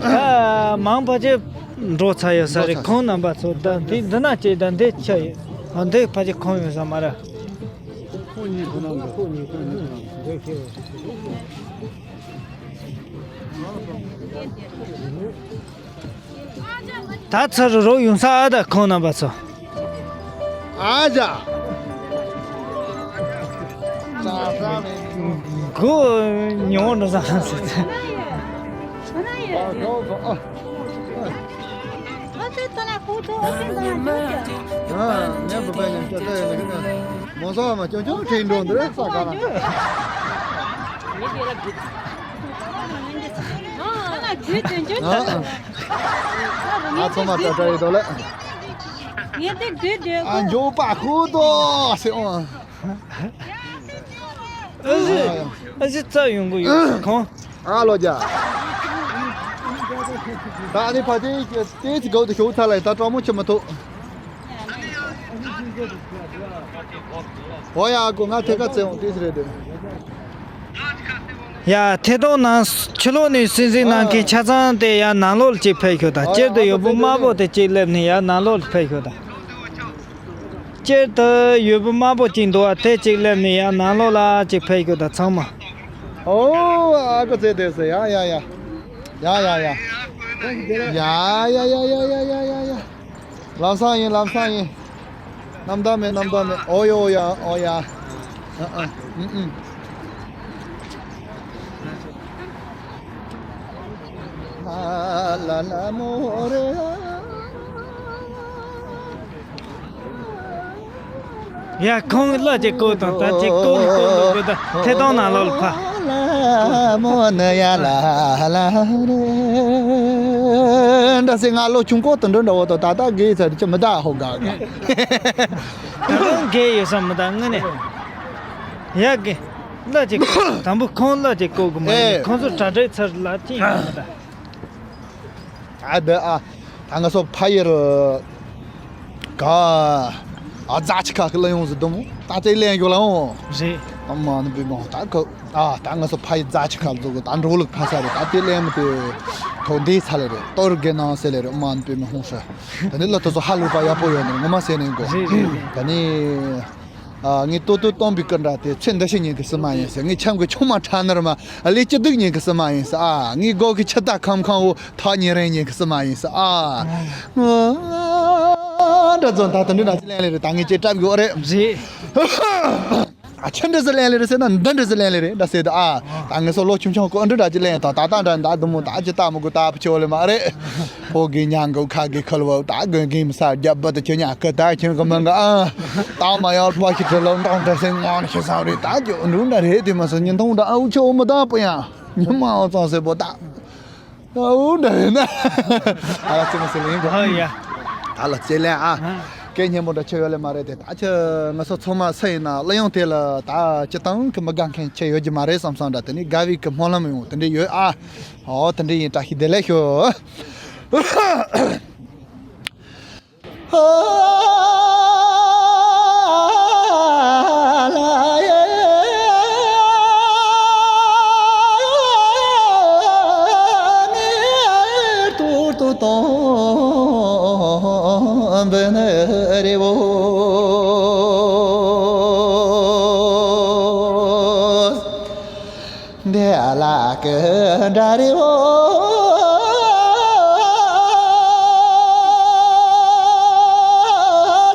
ཨ། མང་པོ་ཅིག་འགྲོ་ཚར་ཡོད་ས་རེད། ཁོང་རྣམ་པ་ཚོ་ད་འདི་འདི་ན་ཅིག་ད་འདི་ཆ་ཡོད། ཨ་འདི་ཕ་ཅིག་ཁོང་ཡོད་ས་མ་རེད། ད་ཚར་རོགས་ཡོང་ས་ཨ་ད་ཁོང་རྣམ་པ་ཚོ། ཨ་ཅག་གོ་ཉོ་འགྲོ་ས་ཟེར་ཚེ། མོ་ས་མ་ཅོ་ཅོ་ཁྲིན་འགྲོ་འདི་ས་ག་ལ། ང་ཚང་མ་ཏྲ་ཏྲ་ཡི་དོ་ལེ། ངས་དེ་དུས་དུས་ཨ་མགྱོགས་པ་ཁུ་དོ་ཟེར་འོང་། ཨ་ཞི། ཨ་ཞི་རྩ་ཡོང་གི་ཡོད་ཁོང་། ཨ་ལོ་རྒྱ། ད་ཨ་ནི་ཕ་དེ་དེ་ཚི་གོ་དུ་ཤོག་ཚ་ལ་ད་སྤྲང་མོ་ཆེ་མ་ཐུག་ཨོ་ཡ་ཨ་ཁུ་ང་ཐད་ཀ་བཙལ་འོང་དེ་ཚི་རེད་དེ། ཡ་ཐད་གཏོང་ནང་ཕྱི་ལོགས་ནས་སྲིད་འཛིན་ནང་གི་ཆ་ཚང་དེ་ཡ་ནང་ལོགས་ལ་ཅིག་ཕེབས་ཤོག་ད། སྤྱིར་དུ་ཡོད་པོ་དམར་པོ་དེ་ཅིག་སླེབས་ནས་ཡ་ནང་ལོགས་ལ་ཕེབས་ཤོག་ད། སྤྱིར་དུ་ཡོད་པོ་དམར་པོ་ཅིག་འདུག་བ་དེ་ཅིག་སླེབས་ནས་ཡ་ནང་ལོགས་ལ་ཅིག་ཕེབས་ཤོག་ད་ཚང་མ། ཨོ་ཨ་ཁུ་ཚེ་དེ་སེ་ཡ་ཡ་ཡ། ཡ་ཡ་ཡ། ཡ་ཡ་ཡ། ལམ་སང་ཡིན་ལམ་སང་ཡིན། རྣམ་དག་མེད་རྣམ་དག་མེད། ཨོ་ཡ་ཨོ་ཡ་ཨོ་ཡ། ཨ་ཨ་ཨུ་ཨུ། ལ་ལ་ལ་མོ་རེ། ཡ་ཁོང་གླུ་ཅིག་བཀོད་དང་ད་ཅིག་བཀོད་མི་བཀོད་མི་དགོས་ད་ཐད་གཏོང་ནང་ལོགས་ལ་ཕ། ལ་མོ་ནི་ཡ་ལ་ལ་རེ། འདྲ་སེ་ང་ལོ་ཆུང་ཀོ་དུ་འདྲ་འདྲ་བོ་དང་ད་ད་དགེ་ཚར་ཅི་མི་ད་ཧོ་ག་ག་ད་རུང་དགེ་ཡོད་ས་མི་ད་དངོས་གནས། ཡ་དགེ། གླུ་ཅིག་དང་པོ་ཁོང་གླུ་ཅིག་བཀོད་དགོས་མ་ཡིན་ཨེ། ཁོང་ཚོ་གྲ་སྒྲིག་ཚར་ལ་ཅི་ཡོད་མི་ད། ཨ་ད་ཨ། ད་ང་ཚོ་ཕ་ཡུལ་ག་ཨ་རྫ་ཆུ་ཁ་གི་གླུ་ཡོངས་སུ་འདུམ་ད་ཅིག་ལེན་ཡོད་ལ་འོང་། རེད། ཨ་མ་ནི་བི་མོ་ད་ཁོ་ཨ་ད་ང་ཚོ་ཕ་ཡུལ་རྫ་ཆུ་ཁ་ལ་འཛུགས་གི་ད་འགྲོ་ལུགས་ཕ་ས་རེད། ད་དེ་ལེན་མི་དེ་ཐོག་འདི་ཚ་ལེ་རེད། གཏོར་དགེ་ནང་སེ་ལེ་རེད། ཨ་མ་ནི་བི་མོ་ཧོང་ཧྲ་ད་ནི་གླུ་དེ་ཚོ་ཧ་ལུག་པ་ཡག་པོ་ཡོད་ནི་ངོ་མ་སེ་ནི་གོ། རེད་རེད་རེད། ད་ནི། ཨ་ངའི་ཏོ་ཏོ་སྟོན་པའི་སྐུ་འདྲ་དེ་ཚེ་འདི་ཕྱི་ཉིན་གི་སྲིད་མ་ཡིན་ཟེར། ངའི་ཁྱམས་ཀྱི་ཆུང་མ་ཁྲ་ནར་མ་ཨ་ལས་ཅི་སྡུག་ཉིན་གི་སྲིད་མ་ཡིན་ཟེར། ཨ་ངའི་སྒོ་གི་ཆུ་རྟ་ཁམ་ཁམ་བོ་ཐག་ཉེ་རིང་ཉིན་གི་སྲིད་མ་ཡིན་ཟེར། ཨ་འདྲ་ཚོ་ད་དུང་འདྲི་འདྲ་ཅི་ལེན་ལེ་རེད། ད་ངས་ཅི་སྐྲབ་དགོས་རེད། རེད། ཨ་ཆི་འདྲ་ཟི་ལེན་ལེ་རེད་ཟེར་ན་འདི་འདྲ་ཟི་ལེན་ལེ་རེད་འདྲ་ཟེར། ད་ཨ་ད་ངས་སོ་ལོ་ཆུང་ཆུང་ཀོ་འདྲི་འདྲ་ཅི་ལེན་ད་ད་ད་འདྲ་འདའ་དུ་མོ་ད་ཅི་ད་མོ་གོ་ད་བུ་ཆོ་ལེ་མ་རེད། ཕོ་གི་ཉང་གི་ཁ་གི་ཁལ་བ་ད་གི་གི་མི་ས་རྒྱབ་བ་ད་ཁྱོད་ཉག་གི་ད་ཁྱོད་གི་མང་གི་ཨ། ད་མ་ཡར་པ་ཤི་དྲི་ལོ་འདང་དྲི་སེ་ངང་ཤི་ས་རེད། ད་ཁྱོད་འདུག་འདྲ་རེད། དེ་མ་སོ་ཉིན་ཐུང་འདྲ་ཨ་འུ་ཆོ་མི་ད་པོ་ཡང་ཉི་མ་ཨ་ཙང་སེ་པོ་ད་ཨ་འུ་འདྲ་རེད་ན། ཨ་ལ་ཙི་མ་སེ་ལེན་གོ། ཨ་ཡ། ད་ལ་ཙེ་ལེན་ཨ། སྐད་སྙན་པོ་འདྲ་ཆེ་ཡོད་ལེ་མ་རེད་དེ། ད་ཁྱོད་ང་ཚོ་ཚང་མ་སུ་ཡིན་ན་གླུ་དབྱངས་དེ་ལ་ད་སྤྱི་བཏང་གི་མི་དགའ་མཁན་ཆེ་ཡོད་ཀྱི་མ་རེད་བསམ་བསམ་འདྲ། དེ་ནི་དགའ་བའི་གི་སྨོན་ལམ་ཡོང་དེ་འདྲ་ཡོད་ཨ། ཨོ་དེ་འདྲ་ཡིན། བཀྲ་ཤིས་བདེ་ལེགས་ཞུ། འདི་ལ་ཀི་འདྲ་རེ་བོ་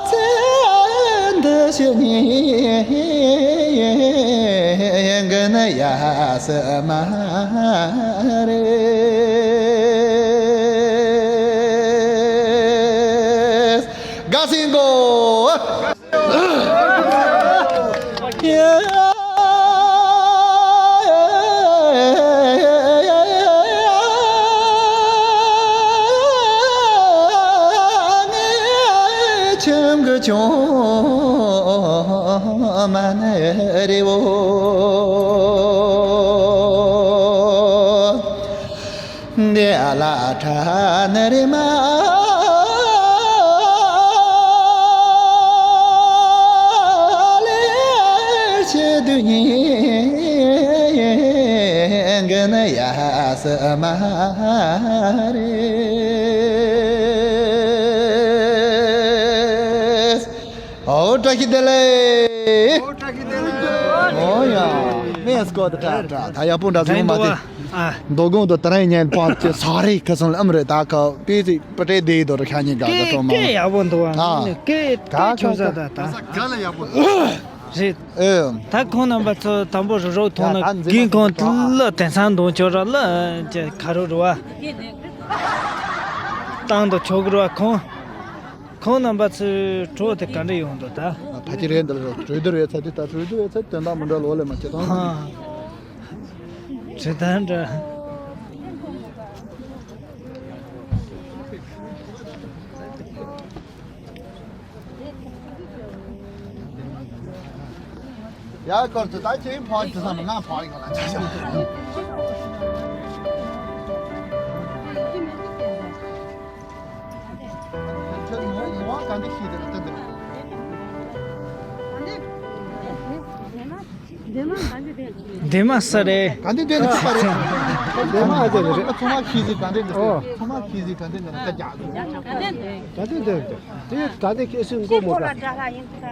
ཚེ། ཅི་ཉིད་ཀྱི་ནི་ཡ་ས་མ་རེད། དགའ་སེང་གོ། ཁྱིམ་གྱི་ཆུང་མ་ནི་རི་བོ། འདི་ལ་ཁྲ་ནི་རི་མ་ལས་ཆེ་དུ་ཉིད་ཀྱི་ནི་ཡ་ས་མ་རེད། ཨོ་བཀྲ་ཤིས་བདེ་ལེགས། ཨོ་ཡ། མེས་སྐོར་དུ་ཁྲ་ཁྲ་ད་ཡག་པོ་འདྲ་ཟིག་མ་དེ། ཨ། མདོ་དགོང་དུ་དེ་རིང་ཉལ་པ་ཅེ་ས་རེ་ཁ་སང་ལ་ཨམ་རེ་ད་ཁ་པི་ཙི་པ་ཏྲེ་དེ་དོ་ར་ཁ་ཉིན་ག་ག་ཏོ་མ། ཀེ་ཡག་པོ་འདུག་ཨ། ཨ། ནི་ཀེ་ཀེ་ཆོ་ས་ད་ད། ག་ལ་ཡག་པོ་འདུག་རེད། ཨེ། ད་ཁོང་རྣམ་པ་ཚོ་དང་པོ་རུ་རོ་ཐོང་ན་ཡ་ད་འཛིན་གིན་མ་ཁོང་ཐུབ་ལ་དེང་སང་འདོང་ཆོག་ར་ལ་ཅེ་ཁ་རུ་རུ་བ། བཏང་དུ་ཆོག་གི་རུ་བ་ཁོང་། ཁོང་རྣམ་པ་ཚོའི་གྲོགས་དེ་ག་འདྲ་ཡོང་འདུག་ད། ཕ་ཅི་རེད་འདི་ལ་གྲོས་བསྡུར་ཡོད་ཚ་དུས་ད་གྲོས་བསྡུར་ཡོད་ཚ་དོན་དག་མི་འདྲ་ལོ་ལེ་མ་ཁྱེད་དང་། ཧ། གྲོས་བསྡུར་འདྲ། ཡ་སྐོར་དུ་ད་ཁྱེད་ཕོག་དུ་སམ་ང་ཕོག་ཡིན་ག་ལ་ཆ་ཆ། ཁྱོད་ངོ་ངོ་བ་ག་འདྲ་ཤེས་དེ་ལ་སྟོན་དེ། འདི་མ་ས་རེད། ག་འདྲ་འདྲ་ནི་ཁ་རེད། འདི་མ་ཨ་ཅག་རེད། ཚོང་མ་ཁྱི་ཟིག་ག་འདྲ་འདྲ། ཨོ། ཚོང་མ་ཁྱི་ཟིག་ག་འདྲ་འདྲ་ན་ཁ་རྒྱག་གི། ག་འདྲ་འདྲ་འདྲ། དེ་ག་འདྲ་ཁྱི་སུན་མགོ་མོ་ག་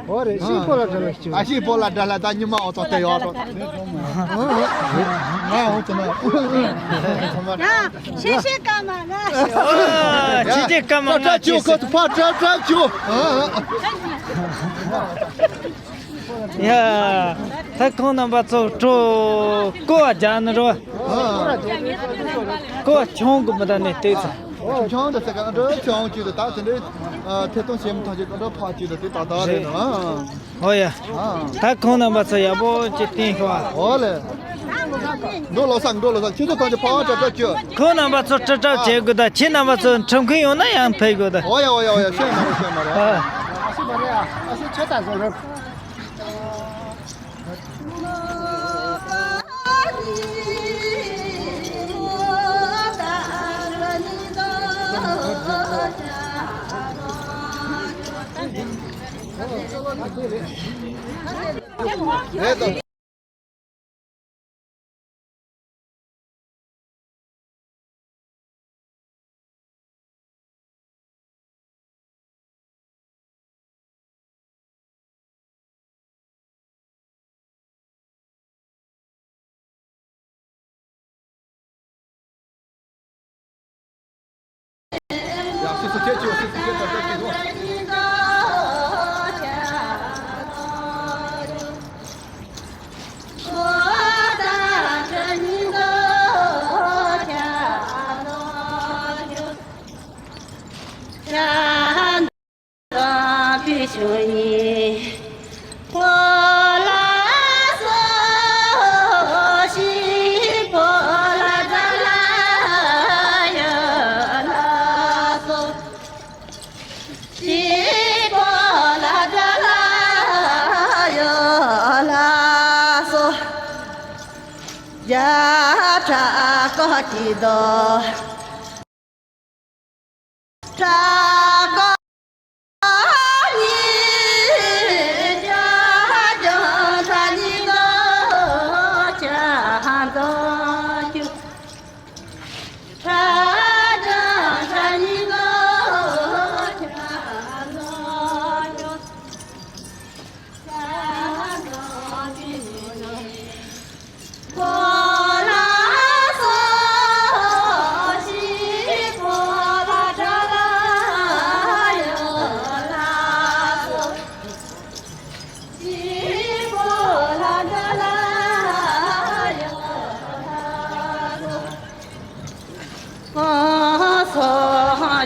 ཨོ་རེད། ཤི་པོ་ལ་དྲ་ལ་ཤི། ཨ་ཤི་པོ་ལ་དྲ་ལ་ད་ཉི་མ་འོ་ཐོག་དེ་ཡོད་རོགས། ང་འོ་ཐོག་ན། ཤེ་ཤེ་ཀ་མ་ང་། ཤེ་ཤེ་ཀ་མ་ང་། ཕ་དྲག་ཆུ་ཁོ་ཕ་དྲག་དྲག་ཆུ། ཡ། ད་ཁོང་རྣམ་པ་ཚོ་གྲོ་ཀོ་བ་རྒྱག་ནི་རོ། ཀོ་བ་ཆུང་གི་མི་ད་ནི་ལྟོས་ཚ། ཆུང་དུ་ཟེར་ག་འགྲོ་ཆུང་ཅིག་ཏུ་ད་དེ་འདྲའི་ཐེ་གཏོང་བྱེད་མི་ཐང་ཅིག་འགྲོ་ཕག་ཅིག་ཏུ་དེ་ད་ད་རེད་ནོ། ཧོ་ཡ། ད་ཁོང་རྣམ་པ་ཚོ་ཡག་པོ་ཅིག་བསྟན་ཤོག་ཨ། ཧོ་ལེ། འགྲོ་ལོ་སང་འགྲོ་ལོ་སང་ཁྱེད་ཚོ་ཐང་ཅིག་ཕག་ཏྲ་ཏྲ་ཅོ། ཁོང་རྣམ་པ་ཚོ་ཏྲ་ཏྲ་བྱེད་དགོས་ད་ཁྱེད་རྣམ་པ་ཚོ་ཁྲིམས་མཁན་ཡོང་ན་ཡང་ཕེབས་དགོས་ད། ཧོ་ཡ་ཧོ་ཡ་ཧོ་ཡ་ཤེས་མ་རེད་ཤེས་མ་རེད། ཨ། ཨ་སི་པ་རེ་ཨ་ཨ་སི་ཆ་ད་བཟོ་རེད།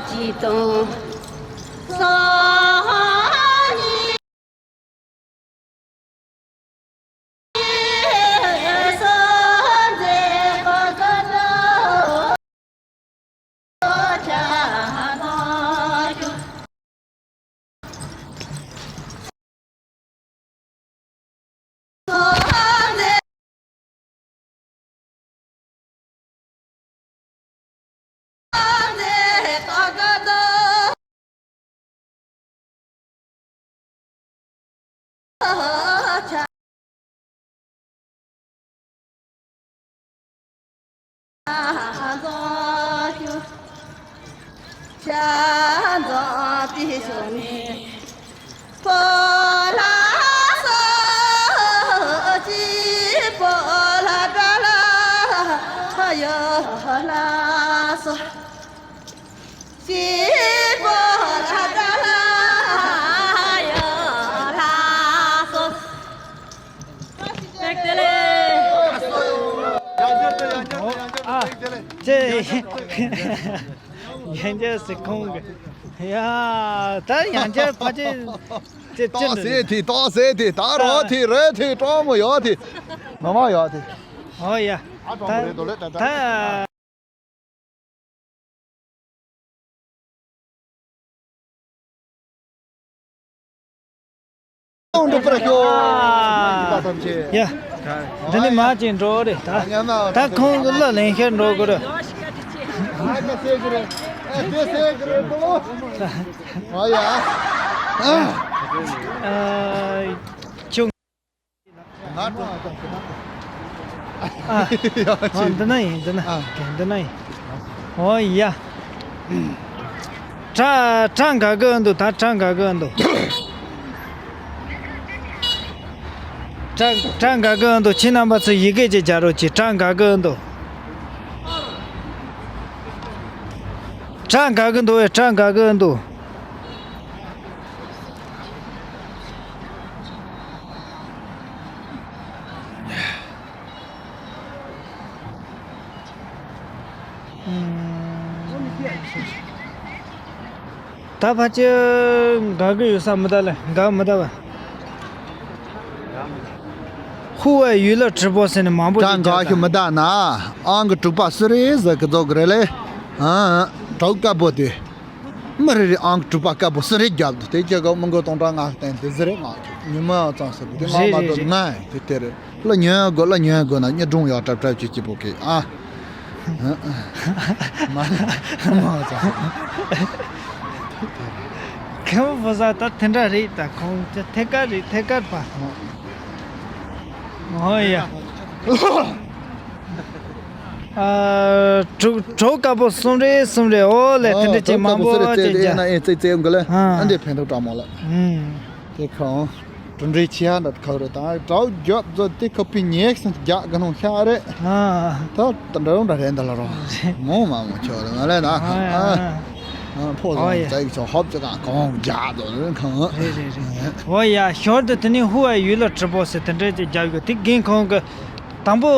ཅི་དང་སོ་ཉི་སོ་མཛད་པ་ཀ་ཏོ་ཆ་ཚང་ཞུ། ཨ། ཅེ། ཡང་བསྐྱར་ཟེར་ཁོང་གི། ཡ། ད་ཡང་བསྐྱར་ཕལ་ཆེར་ཅེ་ཅེ་ཏོག་འདི་ཟེར་ཐི་ཏོག་ཟེར་ཐི་ད་རོ་ཐི་རེ་ཐི་ཀྲོ་མོ་ཡོ་ཐི་མ་མ་ཡོ་ཐི། ཨོ་ཡ། ཨ་ཀྲོ་མོ་རེ་དོ་ལེ་ད་ད། འགྲོ་པར་ཤོག་ཡ། འདི་ནི་མ་ཅིག་འགྲོ་རེད་ད། ད་ཁོང་གི་གླུ་ལེན་ཤར་འགྲོ་དགོས་རེད། ཨ་ཡ། ཨ། ཨ། ཁྱོད། ང་ཀྲོང་ཨ་ཀྲོང་ཟེར་ན། ཨ། ཡ་ཨ། ཅི། འདི་ན་ཡིན། འདི་ན། ཨ། འདི་ན་ཡིན། ཨོ་ཡ། གྲ་གྲ་འགའ་གི་འདུག་ད་གྲ་འགའ་གི་འདུག་གྲ་གྲ་འགའ་གི་འདུག་ཁྱེད་རྣམ་པ་ཚོས་ཡི་གེ་ཅིག་རྒྱག་རོགས་གྱིས། གྲ་འགའ་གི་འདུག་གྲ་འགའ་གི་འདུག་ད་ཕལ་ཆེར་འགའ་གི་ཡོད་ས་མི་གདའ་ལེ། འགའ་མི་གདའ་བ། ཧུ་ཝེ་ཡུས་ལ་ཁྲི་པོ་ཟེར་ནས་མང་པོ་ད་ཅིག་འགའ་རྒྱག་ཤོད་མི་གདའ་ན། ཨང་གི་དྲུག་པ་སུ་རེད་ཟེར་གི་རྫོགས་གི་རེད་ལེ། ཨ། གྲོགས་དཀར་པོ་དེ། མི་རེ་རེ་ཨང་གི་དྲུག་པ་དཀར་པོ་སུ་རེ་རྒྱབ་འདུག་དེ་ཁྱེད་ཀྱི་མི་མགོ་སྟོང་ཕྲག་ལྔ་བསྟན་དེ་ཟི་རེད། ང་ཉི་མ་ཙང་ཟེར་དེ་ང་རེད་མ་རེད་གཏོགས་རེད། ང་དེ་དེ་རེད། གླུ་ཉན་དགོས། གླུ་ཉན་དགོས་ན་སྙི་སྒྲོན་ཡག་གྲབས་གྲབས་ཅིག་སྐྱིད་པོ་གི་ཨ། མ་མ་ཙང་། ཁེ་བོ་བོ་ཟ་ད་དེ་འདྲ་རེད། ད་ཁོང་ཚོ་ཐད་ཀར་རེད། ཐད་ཀར་པ། ཨོ་ཡ། ཨ། གྲོགས་གྲོགས་དཀར་པོ་གསུམ་རེ་གསུམ་རེ། ཨོ་ལེ། དེ་འདྲ་ཅིག་མང་པོ་ཅིག་རྒྱག་ཨ་ཨེ་ཙེ་ཙེ་ཡོང་གི་ལེ། ཨ། ཨ་འདི་ཕན་ཐོགས་དྲག་མོ་ལ། ཨུམ། དེ་ཁོང་གྲུབ་འབྲས་ཆེ་ཡ་འདྲ་ཁག་རེད། ད་གྲོགས་རྒྱབ་ཚོ་དེ་ཁོ་པའི་ཉེག་སང་རྒྱག་གི་ནོ་ཤ་རེད། ཨ། ད་ད་འདྲ་འདྲ་རེད་འདི་ལ་རོ། མོ་མ་མོ་ཁྱོད་རེད་ང་ལེ་ན། ཨ། ཨ། ཕོ་ཨོ་ཡ། ཟང་ཙེ་ཡི་ཆོ་ཧོབ་ཅི་གང་གང་རྒྱག་ཚོ་རེད་ཁང་། རེད་རེད་རེད། ཨོ་ཡ། ཞོར་དུ་དེ་ནས་ཧུ་ཝེ་ཡུས་ལ་ཁྲི་པོ་ཟེར་དེ་འདྲ་ཅིག་རྒྱབ་ཡོད། དེ་རྒན་ཁོང་གི། དང་པོ་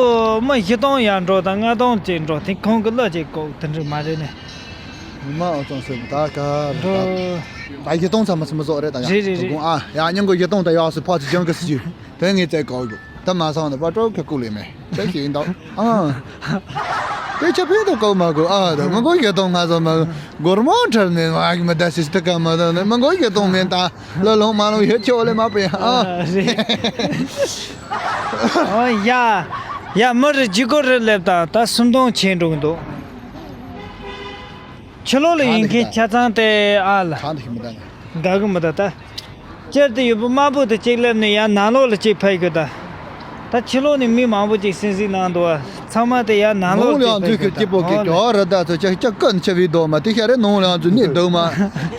མི་བཞི་སྟོང་ཡར་འགྲོ་དང་ལྔ་སྟོང་ཅིག་འགྲོ། དེ་ཁོང་གི་གླུ་ཅིག་གོ་དེ་འདྲ་མ་རེད་ནས། མི་མ་ཨོ་ཙང་སེ་ད་ག་རེད་འགྲོ། ད་བཞི་སྟོང་ཙམ་མ་ཙམ་བཟོ་རེད་ད་ཡ། རེད་རེད་དོ་རེད། དགོང་ཨ་ཡ་སྙིང་གི་བཞི་སྟོང་ད་ཡག་སུ་ཕ་ཚོ་སྦྱང་གི་སུ་ཞུ། དེ་ངས་བཙལ་གོ་དགོས། ད་མ་སོང་ན་པ་ཀྲོ་ཁ་ཀུ་ལེ་མེ་དེ་ཞིག་ཡིན་ད། ཨ། དེ་ཆ་ཕན་དུ་གོ་མ་གོ་ཨ། ད་མི་གོ་བཞི་སྟོང་ང་ཚོ་མ་སྒོར་མོ་འཕྲལ་ནས་མ་གི་མི་ད་སི་སི་ཏི་ཀ་མ་ད་ནས་མི་གོ་བཞི་སྟོང་མེད་ད། ལ་ལོང་མ་ལོང་ཡོད་ཆོག་ལེ་མ་པེ་ཨ། ཨ་རེད། ཨོ་ཡ། ཡ་མི་རེ་ཇི་གོ་རེ་སླེབས་དང་ད་སུམ་སྟོང་ཆེན་འགྲོ་གི་འདུག་ཕྱི་ལོགས་ལ་ཡིན་མཁན་ཆ་ཚང་དེ་ཨ་ལ། གང་དུ་ཤི་མི་ད་ནི། དགའ་གི་མི་ད་ད། སྤྱིར་དུ་ཡོད་པ་དམར་པོ་དེ་གཅིག་སླེབས་ནས་ཡ་ནང་ལོགས་ལ་གཅིག་ཕེབས་གི་ད། ད་ཕྱི་ལོགས་ནས་མི་མང་པོ་ཅིག་སིང་སིང་གནང་འདུག་བ། ཚང་མ་དེ་ཡར་ནང་ལོགས་ནང་ལ་ཡང་འཛུལ་གི་སྐྱིད་པོ་གི་ཨོ་ལེ། ག་ར་ད་ཚོ་ཅག་ཅག་ཀུན་ཆ་བི་དོ་མ་དེ་ཤ་རེ་ནང་ལ་ཡང་འཛུལ་ནི་འདུག་མ།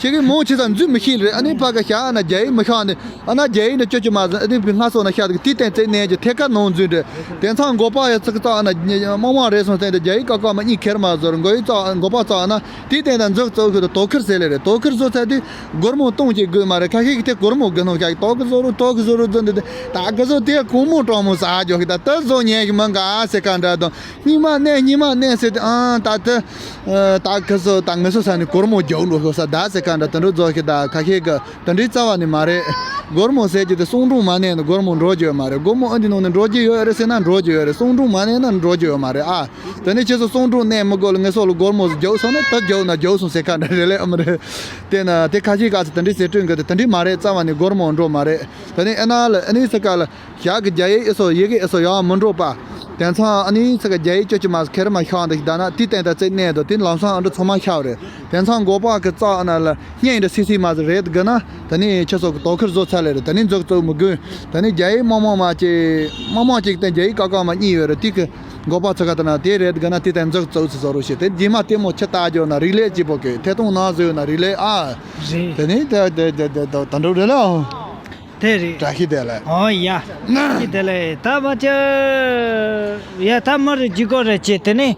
ཁྱེད་ཀྱི་མོ་ཆེ་ས་འཛུལ་མི་ཤེས་རེད། ཨ་ནི་ཕ་ག་ཤ་ཨ་ན་རྒྱ་ཡིག་མི་ཤ་ནི་ཨ་ན་རྒྱ་ཡིག་ནི་ཅོ་ཅོ་མ་ཟ་ཨ་ནི་བི་སྔ་སོ་ན་ཤ་དེ་དེ་བསྟན་ཚེ་ནས་ཀྱི་ཐད་ཀར་ནང་འཛུལ་རེད། དེ་ཚང་མགོ་པ་ཡ་ཚིག་ཚ་ཨ་ན་མང་མང་རེད་སོང་ཚེ་དེ་རྒྱ་ཡིག་ཀ་ཀ་མ་གཉིས་ཁེར་མ་ཟོར་མགོ་ཡིག་ཚ་མགོ་པ་ཚ་ཨ་ན་དེ་བསྟན་ད་འཛུལ་ཚོ་གི་དོ་ཁིར་ཟེར་ལེ་རེད། དོ་ཁིར་བཟོ་ཚེ་དེ་སྒོར་མོ་སྟོང་གཅིག་དགོས་མ་རེད། ཁ་ཤས་ཀྱི་དེ་སྒོར་མོ་དགོས་ནོ་ཤ་དོ་གི་བཟོ་རུ་དོ་གི་བཟོ་རུ་འཛུལ་འདི་དེ་ད་གི་བཟོ་དེ་གོང་མོ་གྲོང་མོ་ཟ་རྒྱོ་གི་ད་ད་བཟོ་ཉན་གི་མ་འགའ་ཟེ་ཀ་འདྲ། སྙིང་མ་གནས་སྙིང་མ་གནས་ཟེར་ཏེ་ཨང་ད་ལྟ་ད་ཁ་སོ་ད་ངེད་སོ་ས་ནས་སྒོར་མོ་རྒྱག་འགྲོ་ཤོག་ས་ད་ཟེར་ག་འདྲ་དེ་འདྲ་རྫོགས་ཤིག་ད་ཁ་ཤས་ཀྱི་དེ་འདྲའི་རྩ་བ་ནས་མ་རེད། སྒོར་མོ་ཟེར་གྱི་དེ་གསུང་སྒྲུང་མ་གནས་ན་སྒོར་མོ་འགྲོ་རྒྱུ་ཡོད་མ་རེད། སྒོར་མོ་ཨ་འདི་ནང་ནས་འགྲོ་རྒྱུ་ཡོད་རེད་ཟེར་ན་འགྲོ་རྒྱུ་ཡོད་རེད། གསུང་སྒྲུང་མ་གནས་ན་འགྲོ་རྒྱུ་ཡོད་མ་རེད་ཨ། དེ་ནས་ཁྱེད་ཚོ་གསུང་སྒྲུང་གནས་མི་དགོས་ལ་ངེད་སོ་ལ་སྒོར་མོ་རྒྱག་སོང་ན་ད་རྒྱག་ན་རྒྱག་སོང་ཟེར་ག་འདྲ་རེད་ལས་ཨ་མ་རེད། དེ་ན་དེ་ཁ་ཤས་ཀ་ཚོ་དེ་འདྲའི་ཟེར་སྐྲུན་གི་དེ་དེ་འདྲའི་མ་རེད། རྩ་བ་ནས་སྒོར་མོ་འགྲོ་མ་རེད། དེ་ནས་ཨ་ན་ལ་ཨ་ནི་ས་ག་ལ། ཞག་གི་རྒྱ་ཡིག་ཨེ་སོ་ཡི་གེ་ཨེ་སོ་ཡང་མི་འགྲོ་པ། དེང་སང་ཨ་ནི་ཚ་ག་རྒྱ་ཡིག་ཅོ་ཅི་མ་ཁེར་མ་ཤག་འདི་ཞིག་ད་ན་དེ་བསྟན་ད་ཚེ་གནས་དོ་དེ་ལམ་སང་ཨ་འདྲ་ཚོ་མ་ཤག་རེད། དེང་སང་མགོ་པ་གི་རྩ་ཨ་ན་ལ་སྙན་འདྲ་སི་སི་མ་ཟི་རེད་གི་ན་ད་ནི་ཁྱེད་ཚོ་གི་དོ་ཁུར་བཟོ་ཚར་ལེ་རེད། ད་ནི་འཛུགས་བཙུགས་མི་དགོས། ད་ནི་རྒྱ་ཡིག་མང་མང་མ་ཅིག་མང་མང་ཅིག་དེ་རྒྱ་ཡིག་ཀ་ཀ་མ་གཉིས་ཡོད་རེད། དེ་གི་མགོ་པ་ཚ་ག་ད་ན་དེ་རེད་གི་ན་དེ་དེ་འཛུགས་བཙུགས་ཚེ་བཟོ་རོགས་ཞེས་དེ་རྗེས་མ་ལྟད་མོ་ཆི་ལྟ་རྒྱུ་ན་རིག་ལས་སྐྱིད་པོ་གི་ཐད་གཏོང་ནང་བཟོས་ཡོད་ན་རིག་ལས་ཨ། རེད། དེ་ནི་དེ་དེ་དེ་དེ་དེ་ད་འགྲོ་རེད་ལ། དེ་རེད། བཀྲ་ཤིས་བདེ་ལེགས། ཨོ་ཡ། བཀྲ་ཤིས་བདེ་ལེགས། ད་མ་ཅི། ཡ་ད་མ་རེད་ཇི་གོ་རེད་ཅེ་དེ་ནི།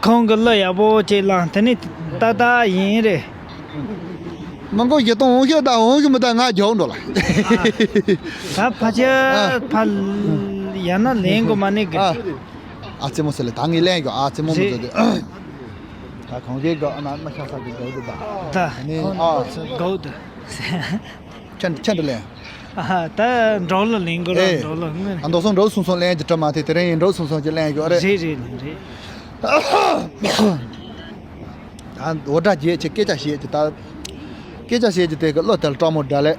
ཁོང་གི་གླུ་ཡག་པོ་ཅིག་བླངས་དེ་ནི་ཏག་ཏག་ཡིན་རེད། མི་མགོ་ཞིག་གཏོང་འོང་ཤོག་ད་འོང་གི་མི་ད་ང་རྒྱག་འགྲོ་ལ། ད་ཕ་ཅི་ཕ་ཡ་ན་ལེན་གོ་མ་ནི་གི། ཨ་རྩེད་མོ་ཟེར་ལེ་ད་ངས་ལེན་གོ་ཨ་རྩེད་མོ་མི་རེད། ཚོ་དེ། ད་གང་གའི་གོ་ཨ་ན་མ་ཤ་ས་གི་གོ་དུ་ད། ད་ནི་ཨ་གོ་དུ། ཁྱེད་ཁྱེད་འདྲ་ལེན། ཨ་ད་འགྲོ་ལ་ལེན་དགོས་ར་ཨེ། འགྲོ་ལ་ངོས། ཨ་མདོ་སོང་འགྲོ་སོང་སོང་ལེན་གྱི་གྲ་མ་དེ་དེ་རིང་ཡིན་འགྲོ་སོང་སོང་གྱི་ལེན་གྱི་རེད། རེད་རེད་རེད། ད་འོ་སྒྲ་བརྗེད་ཀྱི་སྐད་ཆ་བཤད་ཀྱི་ད། སྐད་ཆ་བཤད་ཀྱི་དེ་གི་བློ་དལ་སྤྲང་མོ་འདྲ་ལེ།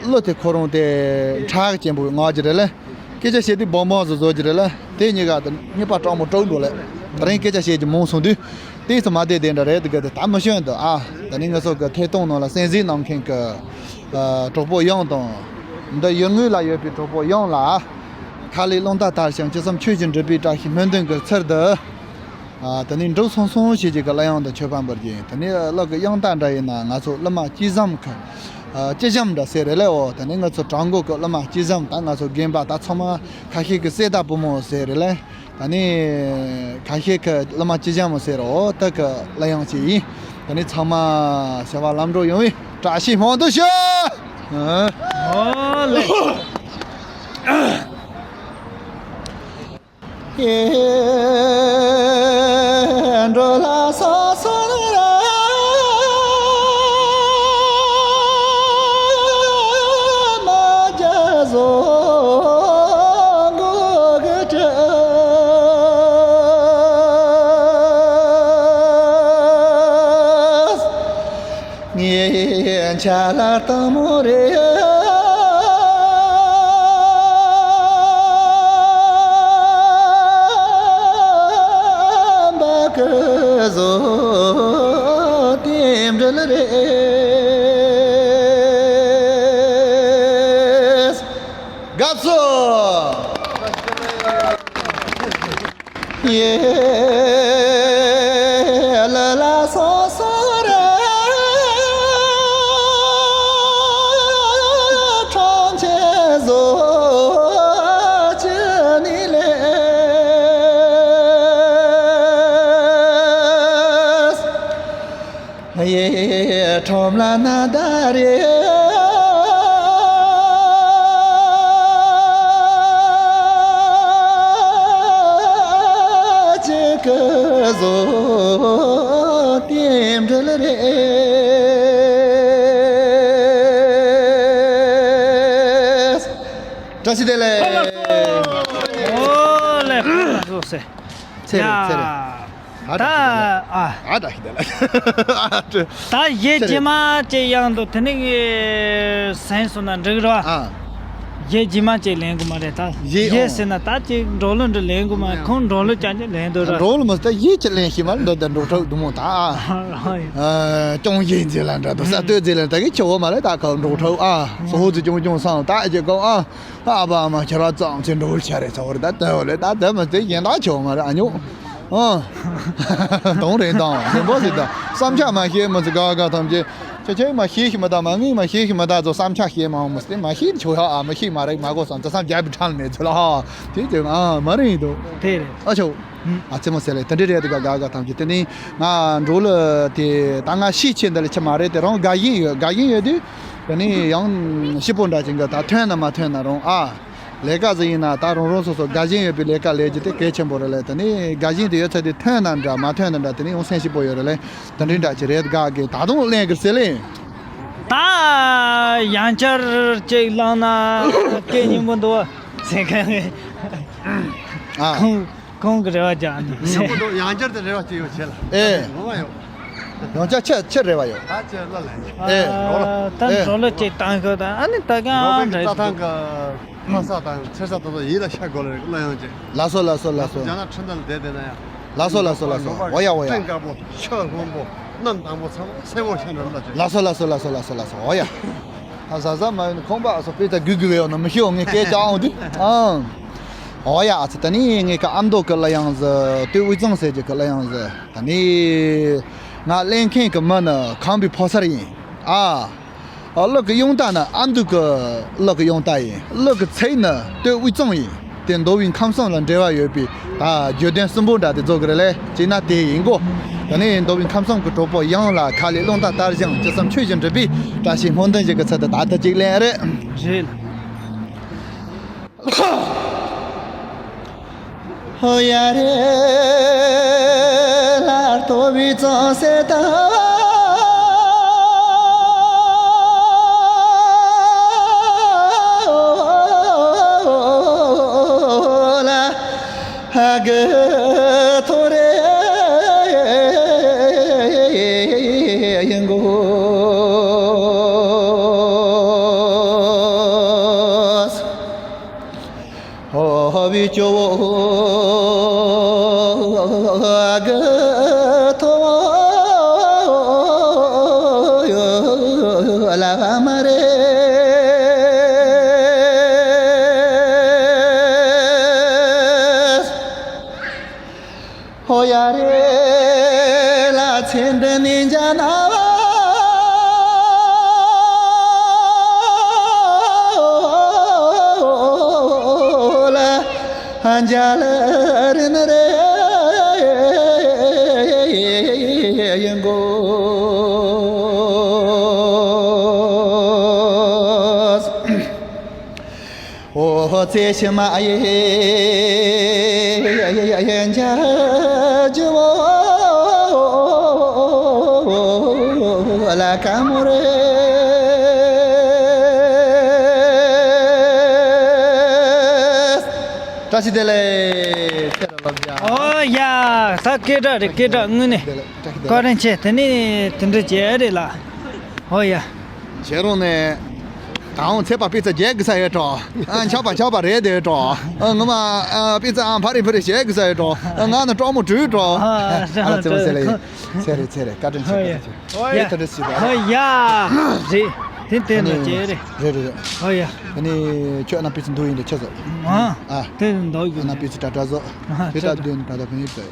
བློ་དེ་ཁོ་རང་དེ་ཁྲག་ཅན་པོ་ངག་གི་རེད་ལེ། སྐད་ཆ་བཤད་དུས་སྦོམ་སྦོམ་བཟོ་བཟོ་གི་རེད་ལེ། དེ་གཉིས་ཀ་དེ་གཉིས་པ་སྤྲང་མོ་དཀྲུག་འགྲོ་ལེ། དེ་རིང་སྐད་ཆ་བཤད་ཀྱི་མང་སོང་དུས། དེ་ཚོ་མ་བསྡད་དེ་འདྲ་རེད་དེ་ག་དེ་ད་མི་ཤོན་དུ་ཨ། ད་ནི་ང་ཚོ་གི་ཐད་གཏོང་ནང་ལ་གསན་གཟིགས་གནང་མཁན་གི་གྲོགས་པོ་ཡོངས་དང་། འདི་ཡུལ་དངོས་ལ་ཡོད་པའི་གྲོགས་པོ་ཡོངས་ལ། ཁ་ལས་རླུང་རྟ་དར་ཞིང་ཅི་བསམ་ཆོས་བཞིན་འགྲུབ་པའི་བཀྲ་ཤིས་སྨོན་འདུན་གྱི་ཚུལ་དུ། ཨ་དེ་ནས་འགྲོ་སོང་སོང་ཞེས་ཀྱི་གླུ་དབྱངས་དང་མཆོད་པ་འབུལ་གྱིན། དེ་ནས་གླུ་གི་དབྱངས་རྟ་འདྲ་ཡིན་ན་ང་ཚོ་གླུ་མ་སྐྱིད་འཇམ་གི། ཨ་སྐྱིད་འཇམ་འདྲ་ཟེར་རེད་ལེ། འོ་དེ་ནས་ང་ཚོ་བྲག་འགོ་གི་གླུ་མ་སྐྱིད་འཇམ་ད་ང་ཚོ་རྒན་པ་ད་ཚང་མ་ཁ་ཤས་ཀྱི་སྲས་དང་བུ་མོ་ཟེར་རེད་ལེ། ད་ནི་ཁ་ཤས་ཀྱི་གླུ་མ་སྐྱིད་འཇམ་མོ་ཟེར་རོ་ད་གི་གླུ་དབྱངས་ཅིག་ཡིན། ད་ནི་ཚང་མ་བྱ་བ་ལམ་འགྲོ་ཡོང་བའི་བཀྲ་ཤིས་སྨོན་འདུན་ཞུ། ཨོ་ལེ། འགྲོ་ལ་ས་ས་ར་མ་རྒྱ་བཟོ་མགོ་གི་བྲེས། ངའི་ཆ་ལ་དང་མོ་རེ། འབའ་ཀི་བཟོ་རྟེན་འབྲེལ་རེད། དགའ་བསུ། ཡེ་ལ་ལ་སོ་སོ་རེ། ཁྲོམ་ཆེ་བཟོ་ཅི་ནི་ལེ། ཡེ་ཁྲོམ་ལ་ན་ད་རེ། ཅི་ཀི་བཟོ་རྟེན་འབྲེལ་རེད། བཀྲ་ཤིས་བདེ་ལེགས། ཨོ་ལེ་ཁོ་ལ་སོ་སེ། ཚེ་རེད་ཚེ་རེད། ད་ཨ་ད་ཨ་ད་ཤི་ད་ལ་ཨ་ད་ད་གཞས་རྗེས་མ་ཅིག་ཡང་འདུག་དེ་ནི་ངས་སེམས་སོང་ན་འགྲིག་རོ། ཨ་གཞས་རྗེས་མ་ཅིག་ལེན་དགོས་མ་རེད་ད། གཞས་གཞས་ཨོ་ཟེར་ན་ད་ཅིག་འགྲོ་ལུགས་འདྲ་ལེན་དགོས་མ་ཁོང་འགྲོ་ལུགས་ཅན་ཅིག་ལེན་འདུག་ར། འགྲོ་ལུགས་མ་ད་གཞས་ཅིག་ལེན་ཤེས་མ་ལ་འདི་ད་འགྲོ་ཁྲག་སྡུག་མོ་ད་ཨ། ཨ་ཅོང་གཞས་མཛེས་ལ་འདྲ་དུ་ས་སྟོད་མཛེས་ལ་ད་གི་ཆེ་བོ་མ་ལ་ད་ཁ་འགྲོ་ཁྲག་ཨ་སོ་ཧོ་ཙི་ཅོང་ཅོང་སང་ད་ཨ་ཅེ་གོ་ཨ། ཨ་ཕ་ཨ་མ་ཁྱེད་རང་ཙམ་ཚེ་འགྲོ་བར་བྱ་རེད་ཚ་བར་ད་ལྟ་བ་ལས་ད་ལྟ་མ་ཚེ་གཞན་དག་ཆེ་བ་མ་རེད་ཨ་ཉོ། ཨ་དོང་རེད་དང་ལེན་པོ་ཟེར་ད་བསམ་འཆར་མ་ཤེས་མི་ཚེ་ག་ག་ཐམས་ཅད་ཁྱེད་ཁྱེད་མ་ཤེས་ཤི་མ་ད་མ་ངས་མ་ཤེས་ཤི་མ་ད་ཚོ་བསམ་འཆར་ཤེས་མ་འོང་མི་སྲིད་མ་ཤེས་ཆོག་ཡ་ཨ་མ་ཤེས་མ་རེད་མ་གོ་བསམ་ཚ་བསམ་རྒྱབ་བི་ཁྲང་མེད་ཚོད་ལ་ཧ་དེ་ཚོད་ཨ་མ་རེད་འདུག་དེ་རེད། ཨ་ཆོ། ཨ་ཚེ་མོ་ཟེར་ལེ་དེ་འདྲས་རེད་དེ་ག་ག་ག་ཐམས་ཅད་དེ་ནི་ང་འགྲོ་ལ་དེ་ད་ང་ཤི་ཆེ་འདི་ལ་ཆེ་མ་རེད་དེ་རང་དགའ་བཞིན་ཡོད་དགའ་བཞིན་ཡོད་དུས། དེ་ནི་ཡང་ཤི་པོ་འདྲ་ཅིག་གི་ད་ཐོན་ན་མ་ཐོན་ན་རུང་ཨ། ལས་ཀ་ཟིག་ཡིན་ན་ད་རང་རང་སོ་སོ་དགའ་ཞེན་ཡོད་པའི་ལས་ཀ་ལས་རྒྱུ་དེ་གལ་ཆེན་པོ་རེད་ལས། དེ་ནས་དགའ་ཞེན་དེ་ཡོད་ཚད་དེ་ཐོན་ན་འདྲ་མ་ཐོན་ན་འདྲ་དེ་ནས་ཡང་སེམས་སྐྱིད་པོ་ཡོད་རེད་ལས། དེ་འདྲའི་འདྲ་ཅིག་རེད། དགའ་གི་ད་དུང་གླེང་གི་ཟེར་ལེ། ད་ཡང་བསྐྱར་ཅིག་བླངས་ན་སྐད་སྙན་པོ་འདུག་ཟེར་མཁན་ཨ། ཁོང་ཁོང་གི་རེ་བ་རྒྱག་ནས་སྙན་པོ་འདུག་ཡང་བསྐྱར་དུ་རེ་བ་ཅིག་ཡོད་བྱས་ལ། ཨེ། ངོ་མ་ཡོད། ཡང་བསྐྱར་ཆེ་ཆེ་རེ་བ་ཡོད། ད་ཅི་ལ་ལ་ཡིན། ཨེ། ཨ། ད་ཨེ། འགྲོ་ལོ་ཅིག་བཏང་ཤོག་དང་ཨ་ནི་ད་གང་རོ་པའི་འདྲ་རྩྭ་ཐང་གི་ལྷ་ས་དང་ཚེ་ས་དེ་ཚོ་ཡིད་ལ་ཤར་དགོས་ལ་རེད་གླུ་དབྱངས་ཅན། ལགས་སོ་ལགས་སོ་ལགས་སོ། རྒྱ་ནག་ཁྲིམས་འདུན་ལ་བསྡད་བསྡད་ན་ཡང་། ལགས་སོ་ལགས་སོ་ལགས་སོ། འོ་ཡ་འོ་ཡ། སྤྲིན་དཀར་པོ་ཆུ་སྔོན་པོ་གནམ་དྭངས་པོ་ཚང་མ་སེར་པོ་ཤར་འགྲོ་ལ་ཅིག་ལགས་སོ་ལགས་སོ་ལགས་སོ་ལགས་སོ་ལགས་སོ། འོ་ཡ། ཨ་ཟ་ཟ་མ་ཡོད་ནི་ཁོང་པ་ཨ་སོ་པེ་ཙ་གུ་གུ་བེ་ཡོད་ན་མི་ཤི་འོ་ངས་སྐད་ཅག་འོང་དུས་ཨང་། འོ་ཡ། ཨ་ཙི་ད་ནི་ངས་ཀ་ཨ་མདོ་གི་གླུ་དབྱངས་ཟི་སྟོད་དབུས་གཙང་ཟེར་གྱི་གི་གླུ་དབྱངས་ཟི་ད་ནི་ང་གླེང་མཁན་གི་མི་ནི་ཁམས་པའི་ཕོ་གསར་ཡིན་ཨ། ཨ། གླུ་གི་དབྱངས་རྟ་ནི་ཨ་མདོ་གི་གླུ་གི་དབྱངས་རྟ་ཡིན། གླུ་གི་ཚིག་ནི་སྟོད་དབུས་གཙང་ཡིན། དེ་མདོ་དབུས་ཁམས་གསུམ་ལ་འབྲེལ་བ་ཡོད་པའི་ད་བརྗོད་དོན་གསུམ་པོ་འདྲ་དེ་རྫོགས་ཀྱི་རེད་ལས་ཅེ་ན་དེ་ཡིན་གོ། ད་ནི་མདོ་དབུས་ཁམས་གསུམ་གྱི་གྲོགས་པོ་ཡང་ལ་ཁ་ལས་རླུང་རྟ་དར་ཞིང་ཇི་བསམ་ཆོས་བཞིན་འགྲུབ་པའི་བཀྲ་ཤིས་སྨོན་འདུན་ཞིག་གི་ཚུལ་དུ་ད་ལྟ་གཅིག་ལེན་རེད། རེད། ཧོ་ཡ་རེ་ལ་ལྟོ་བའི་ཙོང་སེ་ད། ལ་ཧ་གི་ཐོ་རེ་ཡིན་གོ། ཧོ་བི་ཅོ་བོ་གི་ཐོ་ལ་མ་རེ། ཧོ་ཡ་རེ་ལ་ཚེ་འདི་ནི་འཇའ་ན་བ་ལ་འཇའ་ལ་རིན་རེ་ཡིན་གོ། ཨོ་ཙེ་ཤི་མ་ཡེ་ཡེ་ཡེ་ཡེ་ཡེ་འཇའ་ཇི་བོ་ལ་ཀ་མོ་རེ། བཀྲ་ཤིས་བདེ་ལེགས། ཁྱེད་རང་ལོ་བརྒྱ། ཨོ་ཡ། ད་སྐད་གྲགས་རེད། སྐད་གྲགས་དངོས་གནས། བཀའ་དྲིན་ཆེ། དེ་ནས་དེ་འདྲ་བྱས་རེད་ལ། ཨོ་ཡ། ཁྱེད་རང་ནས་ད་འོང་ཚེ་པ་པི་ཙ་རྒྱག་དགོས་ས་ཡོད་འགྲོ། ཨ། འཁྱག་པ་འཁྱག་པ་རེད་དེ་འགྲོ། ཨ། ངོ་མ། ཨ། པི་ཙ། ཨ། ཕ་རི་ཕ་རི་བྱེད་དགོས་ས་ཡོད་འགྲོ། ཨ། ང་ནི་སྤྲང་མོ་བྲུས་འགྲོ། ཨ། ཨ་ལ་ཙེ་བོ་ཟེར་ལ་ཡིན། ཚེ་རེད་ཚེ་རེད། བཀའ་དྲིན་ཆེ། བཀའ་དྲིན་ཆེ། ཨོ་ཡ། ཨེ། ད་འདྲ་ཞིག་ཨོ་ཡ། རེད། དེ་དེ་ནི་ཅེ་རེད། རེད་རེད་རེད། ཨོ་ཡ། ཨ་ནི་ཁྱོད་ཨ་ན་པི་ཙི་འདུག་ཡིན་དེ་ཁྱེད་ཚོ། ཨ། ཨ། དེ་འདུག་ཡིན། ཨ་ན་པི་ཙི་ཏྲ་ཏྲ་ཚོ། ཨ། དེ་ཏྲ་ཏྲ་སྟབས་བདེ་ནི་ཏྲ་ཏྲ་ཕ་ནི་ཙེ།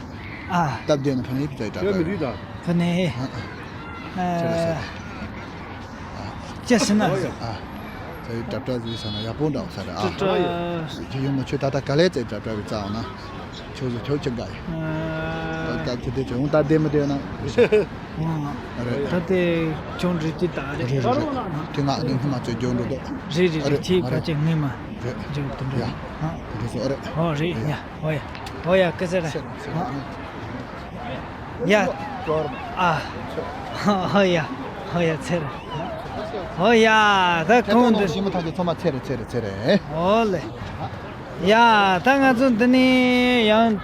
ཨ། སྟབས་བདེ་ནི་ཕ་ནི་ཙེ་ཏྲ་ཏྲ། ཕ་ནི། ཨ། ཨ། ཁྱེད་ཚོ། ཨ། ཅི་ཟེར་ན། ཨ། ཙེ་ཏྲ་ཏྲ་ཟེར་ས་ན་ཡག་པོ་འདྲ་བོ་ས་རེད། ཨ། ཏྲ་ཏྲ། ཁྱེད་ཡོང་མ་ཁྱོད་ད་ལྟ་ག་ལེ་ཙེ་ཏྲ་ཏྲ་བའི་རྩ་འོང་ན། ཁྱོད་ཚོ་ཁྱོད་ཁྱོད་དགའ་ཡི། ཨ། ད་དེ་དེ་ཁྱོད་འོང་ད་བདེ་མི་བདེ་ན། ཨ། རེད། ད་དེ་ཁྱོད་འདྲི་དེ་ད་རེད། རེད་རེད་རེད། དེ་ང་དེ་སྔོན་མ་ཚོས་འཇོག་འགྲོ་འདུག་རེད་རེད་རེད། ཁྱེད་ཕལ་ཆེར་སྔོན་མ་འཇོག་དེ་འདྲ། ཡ། ཨ། དེ་ཚོ་རེད། ཨོ་རེད། ཡ། ཨོ་ཡ། ཨོ་ཡ། ཀི་ཟེར། ཚེ་རིང་ཚེ་རིང་། ཡ། ཨ། ཨོ་ཡ། ཨོ་ཡ། ཚེ་རིང་། ཨོ་ཡ། ད་ཁོང་འདི། ཞི་མི་ཐང་གི་ཚང་མ་ཚེ་རིང་ཚེ་རིང་ཚེ་རིང་། ཨོ་ལེ། ཡ། ད་ང་ཚོ་འདི་ནས་ཡང་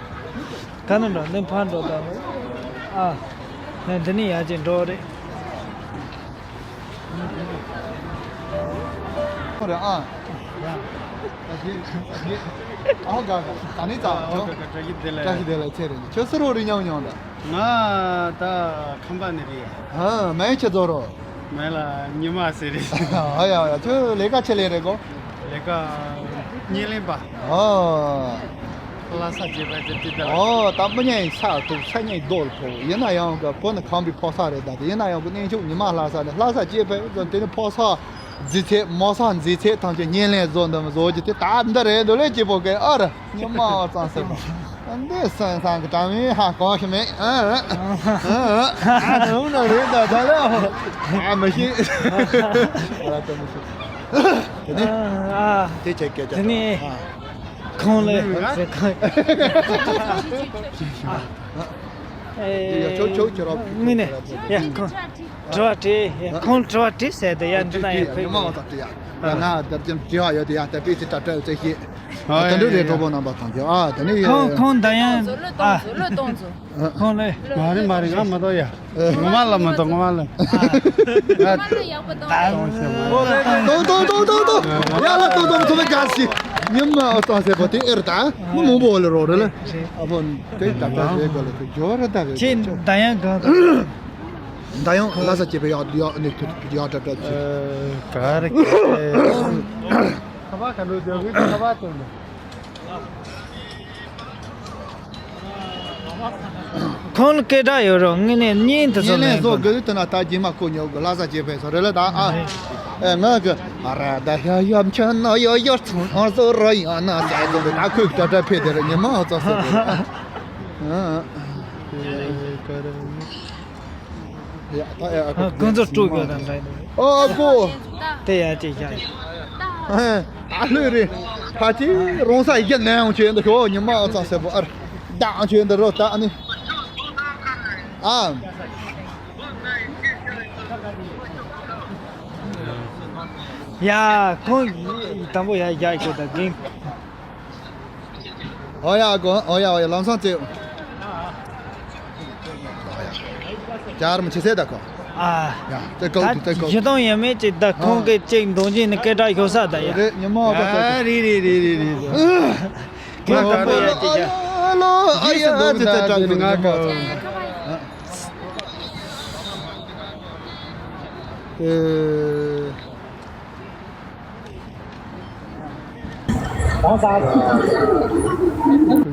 ག་ནས་འགྲོ། འདི་ཕར་འགྲོ་ད། ཨ། འདི་ནས་ཡར་ཅིག་འགྲོ་རེད། ཁོ་རེ་ཨ། ཨ་དགའ་དགའ་ད་ནི་ཙང་ཨ། བཀྲ་ཤིས་བདེ་ལེགས། བཀྲ་ཤིས་བདེ་ལེགས། ཚེ་རིང་། ཁྱོད་སུ་རོ་རི་ཉམས་ཉམས་ད། ང་ད་ཁམས་པ་ནས་རེད། ཨ། མིང་ཆི་ཟེར་རོ། མིང་ལ་ཉི་མ་ཟེར་རེད། ཨ་ཡ་ཡ། ཁྱོད་ལས་ཀ་ཆི་ལས་རེད་གོ། ལས་ཀ་བརྙན་ལེན་པ། ཨ། ལྷ་ས་སྐྱེས་པ་ཅིག་ཅིག་ད། ཨོ། ད་མི་ཉན་ས་ཐུག་ས་ཉན་རྡོ་ལ་ཕོག་ཡིན་ན་ཡང་གི་བུ་ནི་ཁམས་པའི་ཕོ་གསར་རེད། ད་དེ་ཡིན་ན་ཡང་གི་གནས་མཆོག་ཉི་མ་ལྷ་ས་ནས་ལྷ་ས་སྐྱེས་པའི་ཙམ་དེ་ནི་ཕོ་གསར་མཛེས་ཚད་མོ་གསར་མཛེས་ཚད་ཐམས་ཅད་བརྙན་ལེན་བཟོ་འདི་མི་བཟོ་རྒྱུ་དེ་ད་འདི་རེད་འདུག་ལས་སྐྱེས་པོ་གི་ཨ་ར་ཉི་མ་ཨ་ཙང་ཟེར་བ་འདི་སེམས་སང་གི་གྲངས་མེད་ཧ་གོ་ཤི་མེད། ཨ་ཨ་ཨ་ཨ་ཨ་ཨ་ཨ་ཨ་ཨ་མི་ཤེས། ཨ་ད་མི་ཤེས། དེ་ནི། ཨ། དེ་བྱས་སྐད་ཆ་དེ་ནི། ཨ། ཁོང་ལ་ཟེར་ཁང་། ཨ། ཨེ། ཡ། ཆོག་ཆོག་ཁྱེད་རང་། ངས་ནས། ཡ། ཁོང་དྲི་བ་དྲིས། ཡ། ཁོང་དྲི་བ་དྲིས་ཟེར་ཏེ། ཡ། འདི་ན་ཡ། ཕེབས། ཉི་མ་འོ་ད་དེ་ཡ། ང་ད་ཅིག་དྲི་བ་ཡོད་དེ། ཡ། ད་དཔེ་ཅིག་དྲ་དྲ་ཚེ་ཤེས། ཨ། ད་འདྲ་རེད། གྲོགས་པོ་རྣམ་པ་ཐམས་ཅད། ཨ། ད་ནི་ཡ། ཁོང་ཁོང་ད་ཡང་། ཨ། ཁོང་ལ། མ་རེད་མ་རེད། ང་མ་གཏོགས་ཡ། ངོ་མ་ལ་མ་གཏོགས། ངོ་མ་ལ། ཨ། ད་གཏོང་ཤེས་མ་རེད། གཏོང་གཏོང་གཏོང་གཏོང་གཏོང་། ཡ་ལ་གཏོང་གཏོང་། ཚོ་བའི་རྒྱ་སི། ཉི་མ་འོ་སྟོང་ཟེར་པོ་དེ་ཨེར་ད་མི་མང་པོ་ལ་རོགས་རེད་ལ། ཨ་བོ་དེ་ད་ད་རེད་གོ་ལ། དེ་ཇོ་ར་ད་རེད། ཁྱེད་ད་ཡང་གང་། ད་ཡང་ལ་ས་སྐྱེས་པའི་ཡག་ཡག་ནས་ཡག་དྲག་དྲག་ཆེ། ག་རེ་ག་རེ། ཁ་བ་ག་འགྲོ་དེ་གི་ཁ་བ་དོན་དུ། ཁོང་ལ་སྐད་གྲགས་ཡོད་རོགས། ངས་ནས་བརྙན་དུ་བཟོ་ངས་ནས་ནས་བཟོ་དགོས་དུས་ན། ད་རྗེས་མ་ཁོ་ཉོ་དགོས། ལ་ས་སྐྱེས་པའི་སོ་རེད་ལ། ད་ཨ། ཨེ། ང་གི་ཨ་ར་ད་ཡ་ཡ་མཆན་ན་ཡ་ཡ་ཚོང་ཨ་བཟོ་ར་ཡ་ན་ཟེར་དགོས། ད་ཁོས་ད་ད་ཕེ་དེ་ར་ཉི་མ་ཨ་ཙ་ཟེར་དགོས། ཨ། ཡ། ད་ཡ། ཨ། ཁོང་ཚོ་སྤྲོ་དགོས་དང་འདྲ། ཨ་ཨ་ཀོ། དེ་ཡ་ཅིག་བཞག་ཨ་ལྷོད་རེད། ཕ་ཅི་རོང་ས་ཡི་གེ་ནས་ཡོང་ཆེ་འདུག་ཤོ། ཉི་མ་ཨ་ཙང་ཟེར་པོ་ཨར་བདག་ཆེ་འདུག་རོ། ད་ནི། ཨ། ཡ། ཁོང་དང་པོ་ཡ་བཞག་གོ། ད་གིན། ཨོ་ཡ་གོ། ཨོ་ཡ། ཨོ་ཡ། ལམ་སང་བཙལ། ཅར་མི་ཆེ་སེ་ད་ཁོ། ཨ། ཡ། ཙེ་ཀོ་ད་དུ་ཙེ་ཀོ། ཇི་ལྟར་ཡང་མེད་ཅིག། ད་ཁོང་གི་ཅིག་འདོན་གྱིན་ནི་སྐད་གྲགས་ཤོར་ས་ད་ཡ། རེད། ཉི་མ་ཨོ་ད་ཨ། རེད་རེད་རེད་རེད་རེད། ཁོང་གི་པོ་ཡ་ཅིག་ཡ། ཨ་ལོ། ཨ་ཡ། ཨ་ཙེ་ཙེ་ཙེ་ཙེ། ཨེ།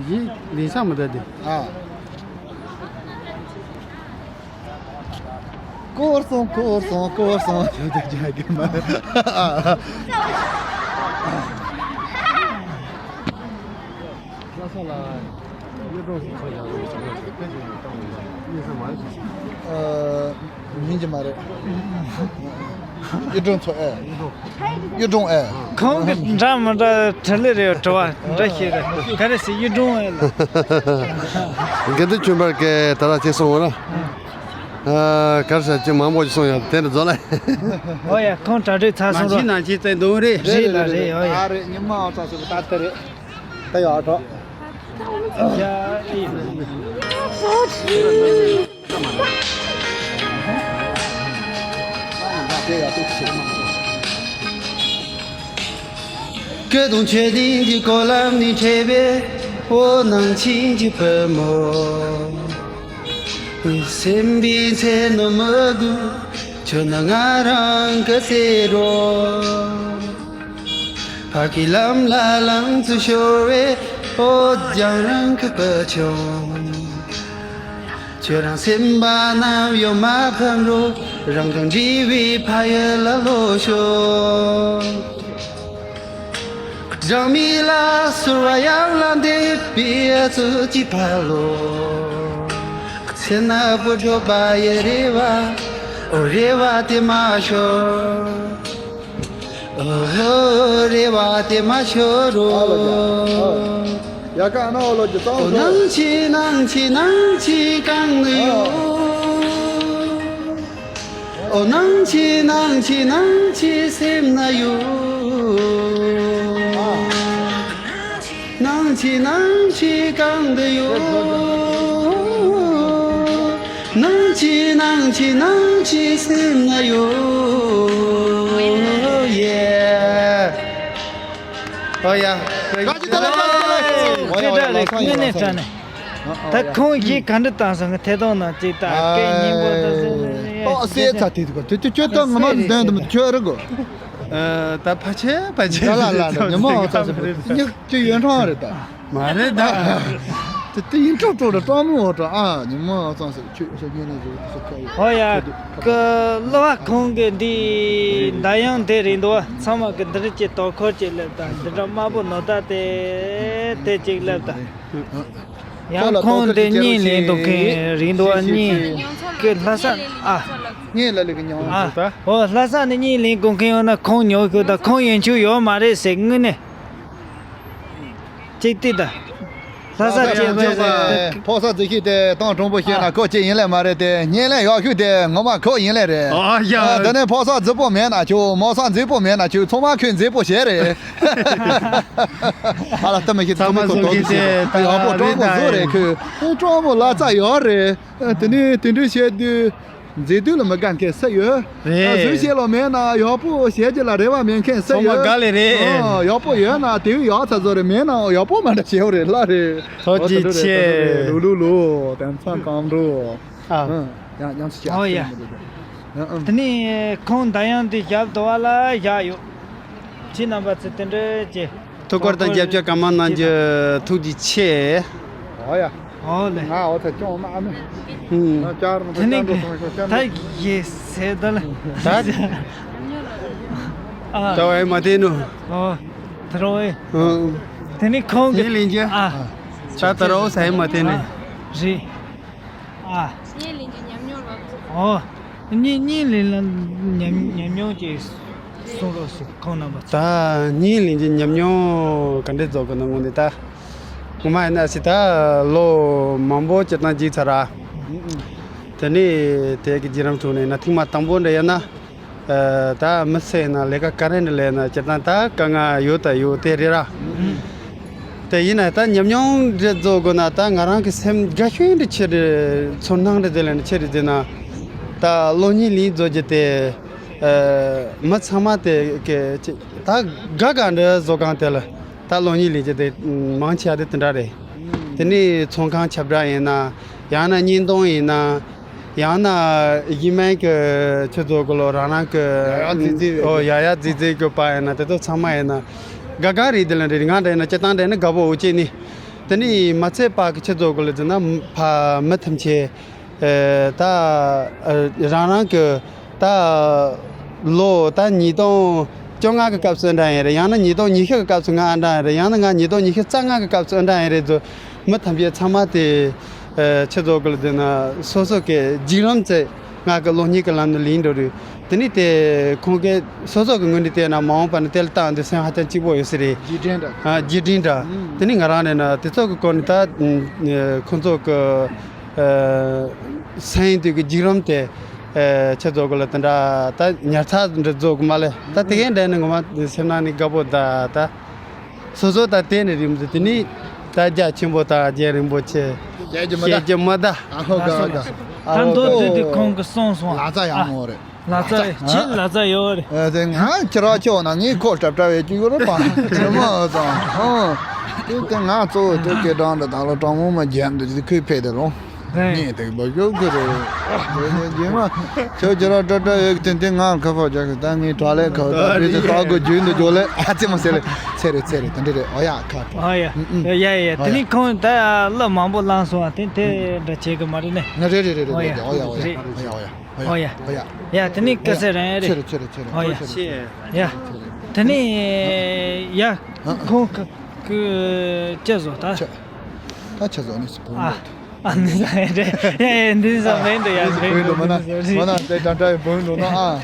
ཡིག་ལས་ས་མི་འདྲ་དེ། ཨ། སྐོར་སོང་སྐོར་སོང་སྐོར་སོང་། ཁྱོད་ཀྱི་རྒྱ་གི་མ། ལྷ་ས་ལ་གཡུ་སྒྲོན་ཚོ་ཡག་པོ་ཞིག་ཡོད་ཟེར། དཔེ་ཅིག་ནས་བཏང་བ་ཡིན། གཡུ་སྒྲོན་མ་རེད། ཨ། མིན་གྱི་མ་རེད། གཡུ་སྒྲོན་ཚོ་ཨེ། གཡུ་སྒྲོན་ཨེ། ཁོང་གི་འདྲ་མི་འདྲ་དྲི་ལེ་རེད། དྲི་བ་འདྲ་ཞིག་རེད། ག་རེ་ཟེར། གཡུ་སྒྲོན་ཨེ་ལ། དགེ་འདུན་ཆོས་འཕེལ་གྱིས་ད་ལྟ་ཅིག་གསུངས་པ་ན། ཨ། ག་རེ་ཟེར། ཅིག་མང་པོ་ཞིག་གསུངས་ཡོད། དེ་འདྲ་རྫོགས་ལ། ཨོ་ཡ། ཁོང་གྲ་སྒྲིག་ཚར་སོང་ར། ནང་ཆེན་ནང་ཆེན་བཙན་དོན་རེད། རེད་ལ་རེད། ཨོ་ཡ། ཨ་རེད། ཉི་མ་ཨ་ཙ་སུ་ད་ལྟ་རེད། ད་ཡག་གྲོགས། སྐུ་གདུང་མཆོད་རྟེན་གྱི་སྐོར་ལམ་ནས་འཕྲད་པའི་འོ་ནང་ཆེན་གྱི་བུ་མོ། སེམས་པའི་ཚལ་ནི་མི་དགོས། ཁྱོད་ནི་ང་རང་གི་ཚེ་རོ། ཕ་གི་ལམ་ལ་ལང་ཚུལ་ཤོར་བའི་འོ་རྒྱང་རིང་གི་བུ་ཆུང་། ཁྱོད་རང་སེམས་པ་ནམ་ཡོད་མ་ཕམ་རོགས། རང་དང་འདྲིས་པའི་ཕ་ཡུལ་ལ་ལོག་ཤོག། སྦྲང་མའི་ལ་སོར་བ་ཡང་ལ་འདེབས་པའི་ཚོད་ཀྱི་ཕ་ལོ། ཚེ་ན་བུ་འགྲོ་བ་ཡི་རེ་བ། འོ་རེ་བ་དེ་མ་ཤོར། ཨོ་རེ་བ་དེ་མ་ཤོར་རོ། ཡ་ཀ་ན་འོ་ལོ་ཇི་ཙང་། ཨོ་ནང་ཆེ་ནང་ཆེ་ནང་ཆེ་གང་ན་ཡོད། ཨོ་ནང་ཆེ་ནང་ཆེ་ནང་ཆེ་སེམས་ན་ཡོད། ནང་ཆེ་ནང་ཆེ་གང་དུ་ཡོད། ནང་ཆེ་ནང་ཆེ་ནང་ཆེ་སེམས་ན་ཡོད། ཡེ། ཨོ་ཡ། བཀྲ་ཤིས་བདེ་ལེགས། བཀྲ་ཤིས་བདེ་ལེགས། བཀྲ་ཤིས་བདེ་ལེགས། དངོས་གནས་དྲང་གནས། ད་ཁོང་གིས་ག་འདྲ་བཏང་སོང་། ཐད་གཏོང་ནང་ཅིག་ད་སྐད་སྙན་པོ་ད་ཟེར་ནས། ཨོ་སེ་ཚ་དེ་དུ་ག་དེ་དུ་ཁྱོད་ད་ང་མ་འདོན་དུ་མི་ཁྱོད་རེ་གོ། ཨ། ད་ཕ་ཆེ་ཕ་ཆེ། ད་ལ་ལ་ཉི་མ་ཨོ་ཚ་ཟེར་བ་ཉི་ཁྱོད་ཡོན་ཁྲང་རེད་ད། མ་རེད་ད། དེ་དེ་ཡིན་ཀྲོག་ཀྲོག་རེད། ཀྲོག་མོ་ཨོ་ཀྲོག་ཨ་ཉི་མ་ཨོ་ཚ་ཟེར་ཁྱོད་ཤ་ཉན་ནས་ཟེར་དུ་སོ་ཁ་ཡོད། ཨོ་ཡ། ཁྱོད་དུ་ཁ་ཀ་ལོ་བ་ཁོང་གི་འདི་མདའ་ཡང་དེ་རེད་འདུག་བ། ཚང་མ་གི་འདི་རིགས་ཀྱི་དོ་ཁོར་ཅིག་སླེབས་དང་། འདི་འདྲ་དམར་པོ་ནོར་ད་དེ་དེ་ཅིག་སླེབས་དང་། ཡང་ཁོང་འདི་གཉིས་ལེན་འདུག་གི་རིང་དུ་བ་གཉིས་ཀྱི་ལྷ་ས་ཨ། ངས་ལ་ལུ་གི་མྱོང་། ཨ། ད། ཨོ་ལྷ་ས་ནས་གཉིད་ལེན་དགོས་མཁན་ཡོད་ན་ཁོང་ཉོ་ཤོག་ད། ཁོང་ཡོང་ཆུ་ཡོད་མ་རེད་ཟེར་དངོས་གནས། གཅིག་ལྟོས་ད། ལྷ་ས་སྐྱེས་པ་ཕོ་གསར་རྫིག་ཤོས་དེ་ཏང་ཀྲུང་པོ་བཤད་ན་ཁོ་གཅིག་ཡིན་ལེ་མ་རེད་དེ། སྙན་ལེ་ཡག་ཤོས་དེ་ངོ་མ་ཁོ་ཡིན་ལེ་རེད། ཨ་ཡ། ཨ། དེ་ནས་ཕོ་གསར་རྫིག་པོ་མེད་ན་ཆོག་མོ་གསར་མཛེས་པོ་མེད་ན་ཆོག་ཚང་མ་ཁོས་མཛེས་པོ་བྱས་རེད། ཨ་ལ་ལྟ་མི་ཤེས། ཚང་མ་ཚང་མ་བཟོ་གི་ཁོ་དེ་ཡག་པོ་ཀྲུང་པོ་བཟོ་རེད། ཁོས་ཀྲུང་པོ་ལ་རྩ་ཡག་རེད། དེ་ནས་དེ་འདྲ་བཤད་དུས། མཛེས་སྡུག་ལ་མི་དགའ་མཁན་སུ་ཡོད། རེད། བཟོ་ཤེས་ལོ་མེད་ན་ཡག་པོ་བྱེད་རྒྱུ་ལ་རེ་བ་མེད་མཁན་སུ་ཡོད། ཚང་མ་དགའ་ལེ་རེད། ཨོ། ཡག་པོ་ཡོད་ན་དེ་ཡག་ཚ་བཟོ་རེད། མེད་ན་ཡག་པོ་མ་འདྲ་བྱེད་རེད། ལ་རེད། ཐུགས་རྗེ་ཆེ། ལུ་ལུ་ལུ་དེང་སང་གང་འགྲོ། ཨ། ཡང་ཡང་ཅི་ཨོ་ཡ། ཡང་ཨ། དེ་ནས་ཁོང་འདི་ཡང་དེ་ཞབས་དོ་བ་ལ་བཞག་ཡོད། ཁྱེད་རྣམ་པ་ཚོས་དེ་འདྲ་བྱེད། ཐུགས་ཁུར་དང་རྒྱབ་སྐྱོར་གང་མང་གནང་རྒྱུ་ཐུགས་རྗེ་ཆེ། ཨོ་ཡ། ཨོ་ལེ། ང་འོ་ཚ་ཅུང་མ་ཨ་མེ། ཧུམ། ང་ཅར་ནོ་དེ་ནས་ཅར་ནོ་སོང་ཤོག་ཅར་ད་ནོ། ཡེ་སེ་ད་ལ། ད། ཨ། ད་བའི་མ་དེ་ནོ། ཨོ། ད་རོ་ཨེ། ཧུམ། དེ་ནས་ཁོང་གི། ཡིན་ལིན་ཅི། ཨ། ད་ད་རོ་སའི་མ་དེ་ནས། རེད། ཨ། གཉིད་ལེན་གྱི་ཉམས་མྱོང་ལ། ཨོ། གཉིད་གཉིད་ལེན་ལ་ཉམས་ཉམས་མྱོང་ཅིག་གསུང་རོགས་ཞུ། ཁོང་རྣམ་པ་ཚོ། ད་གཉིད་ལེན་གྱི་ཉམས་མྱོང་ག་འདྲས་རྫོགས་གི་ན་ངོ་ནས་ད། ངོ་མ་ཡིན་ན་སི་ད་ལོ་མང་པོ་སྤྱིར་བཏང་བརྒྱུད་ཚར་ར། དེ་ནས་དེ་གི་བརྒྱུད་རིམ་ཐོག་ནས་ན་ཐེངས་མ་དང་པོ་འདྲ་ཡིན་ན། ཨ། ད་མི་སེ་ན་ལས་ཀ་ག་རེ་འདྲ་ལས་ན་སྤྱིར་བཏང་ད་དཀའ་ངལ་ཡོད་ད་ཡོད་དེ་རེད་ར། དེ་ཡིན་ན་ད་ཉམས་མྱོང་འདྲ་རྫོགས་དགོས་ན་ད་ང་རང་གི་སེམས་དགའ་ཤོས་འདྲ་ཆེ་རེད། ཚོར་སྣང་འདྲ་དེ་ལས་ནི་ཆེ་རེད་ཟེར་ན། ད་གློག་བརྙན་ལེན་རྫོགས་རྒྱུ་དེ། ཨ། མི་ཚང་མ་དེ་གི་ད་དགའ་དགའ་འདྲ་བཟོ་གང་དེ་ལ་ད་གློག་བརྙན་ལེན་རྒྱུ་དེ་མང་ཆེ་བ་དེ་དེ་འདྲ་རེད། དེ་ནས་ཚོང་ཁང་ཁྱབ་བསྒྲགས་ཡིན་ན། ཡང་ན་བརྙན་ཐུང་ཡིན་ན། ཡང་ན་གཞི་མེད་ཀྱི་ཆུ་ཚོད་གི་ལོ་རང་རང་གི་ཡ་ཡ་རྫིག་རྫིག་ཨོ་ཡ་ཡ་རྫིག་རྫིག་གི་པ་ཡིན་ན་དེ་ཚོ་ཚང་མ་ཡིན་ན་དགའ་དགའ་རེད། དེ་ལ་རེད། ང་འདྲ་ཡིན་ན་སྤྱིར་བཏང་འདྲ་ཡིན་ན་དགའ་པོ་འོ་ཅེ་ནི། དེ་ནི་མ་ཚད་པ་གི་ཆུ་ཚོད་གི་ལོ་ཟེར་ན་ཕ་མི་ཐམས་ཅད་ད་རང་རང་གི་ད་ལོ་ད་ཉིས་སྟོང་བཅོ་ལྔ་གི་སྐབས་སུ་འདྲ་ཡིན་རེད། ཡང་ན་ཉིས་སྟོང་ཉི་ཤུ་གི་སྐབས་སུ་ང་འདྲ་ཡིན་རེད། ཡང་ན་ང་ཉིས་སྟོང་ཉི་ཤུ་རྩ་ལྔ་གི་སྐབས་སུ་འདྲ་ཡིན་རེད་ཟེར། མི་ཐམས་ཅད་ཚང་མ་དེ། ཨ། ཆུ་ཚོད་གི་ལ་དེ་ན་སོ་སོ་གི་བརྒྱུད་རིམ་ཚེ་ང་གི་གློག་བརྙན་གི་ལམ་ནས་ལེན་འགྲོ་རེད། དེ་ནི་དེ་ཁོང་གི་སོ་སོ་གི་ངོས་ནས་བལྟས་ན་མ་འོངས་པ་ནི་དེ་ལ་བཏང་དུས་སེམས་ཧ་ཅང་སྐྱིད་པོ་ཡོད་ས་རེད། རྗེས་དྲན་འདྲ། ཨ། རྗེས་དྲན་འདྲ། ཨུམ། དེ་ནི་ང་རང་ནས་ན་དེ་ཚོ་གི་སྐོར་ནས་ད་ཨ་ཁོང་ཚོ་གི་ཨ་སེམས་དུས་ཀྱི་བརྒྱུད་རིམ་དེ་ཨ་ཆུ་ཚོད་གི་ལ་དེ་འདྲ་ད་ཉར་ཚགས་འདྲ་བཟོ་གི་མ་ལས་ད་དེ་གའི་འདྲ་ནི་ངོ་མ་སེམས་ནང་ནས་དགའ་པོ་ད་ད། སོ་སོ་དང་བལྟས་ནས་རིམ་བཞིན་དེ་ནི་ད་རྒྱ་ཆེན་པོ་དང་རྒྱ་རིན་པོ་ཆེ་བཤད་རྒྱུ་མ་གཏོགས། བཤད་རྒྱུ་མ་གཏོགས། ཨ་ཧོ་ག་ག་ད་མདོ་དུས་དུས་ཁོང་གིས་གསུངས་སོང་། ལ་ཙ་ཡག་མོ་རེད། ལ་ཙ་ཁྱེད་ལ་ཙ་ཡོད་རེད། ཨ་དེ་ང་ཁྱེད་རང་ཁྱོད་ན་ངས་ཁོ་གྲབ་གྲབ་ཡོད་ཀྱི་ཡོད་རེད་པ། ཁྱེད་མ་ཙང་ཧོ། དེ་དེ་ང་གཙོ་བོ་དེ་སྐད་གྲགས་འདི་ད་ལོ་གྲང་མོ་མ་རྒྱན་འདི་ཁོས་ཕེབས་དེ་རུང་། རེད། ངས་དེ་བ་ཞོག་གི་རེད། རྗེས་མ་ཁྱོད་ཁྱེད་རང་ཏྲ་ཏྲ་ཡོད་ཀྱི་དེ་ང་ཁ་ཕོ་རྒྱག་གི་ད་ངས་གྲ་ལས་ཁ་ད་དེ་དེ་ད་གོ་རྒྱུན་དུ་འཇོག་ལས་ཨ་ཙི་མ་ཟེར་ལས་ཚེ་རེད་ཚེ་རེད་དེ་འདྲ་རེད། ཨོ་ཡ་ཁ་ཨོ་ཡ་ཡ་ཨུ་ཨུ་ཡ་ཡ་ཨོ་དེ་ཡ་ནི་ཁོང་ད་གླུ་མང་པོ་བླངས་སོང་བ་དེ་དེ་འདྲ་བྱེད་གི་མ་རེད་ནས། ང་རེད་རེད་རེད་རེད་ཨོ་ཡ་རེད། ཨོ་ཡ་ཨོ་ཡ་ཨོ་ཡ་ཨོ་ཡ་ཨོ་ཡ་ཨོ་ཡ་ཡ་དེ་ནི་སྐད་ཆ་རང་ཡ་རེད། ཚེ་རེད་ཚེ་རེད་ཚེ་རེད་ཨོ་ཡ་ཨོ་ཡ་ཚེ་རེད། ཡ་དེ་ནི་ཡ་ཨ་ཁོང་གི་གི་ཅི་བཟོ་ད་ཆ་ད་ཆ་བཟོ་ནི་སི་བུ་ཨ། ཨ་ནི་ཡ་ཡ་ཡ་འདི་ཟ་མེད་འདི་ཡ་འདི་མེད་འདི་མ་ན་མ་ན་དེ་ད་ད་བུ་འདུག་ན་ཨ།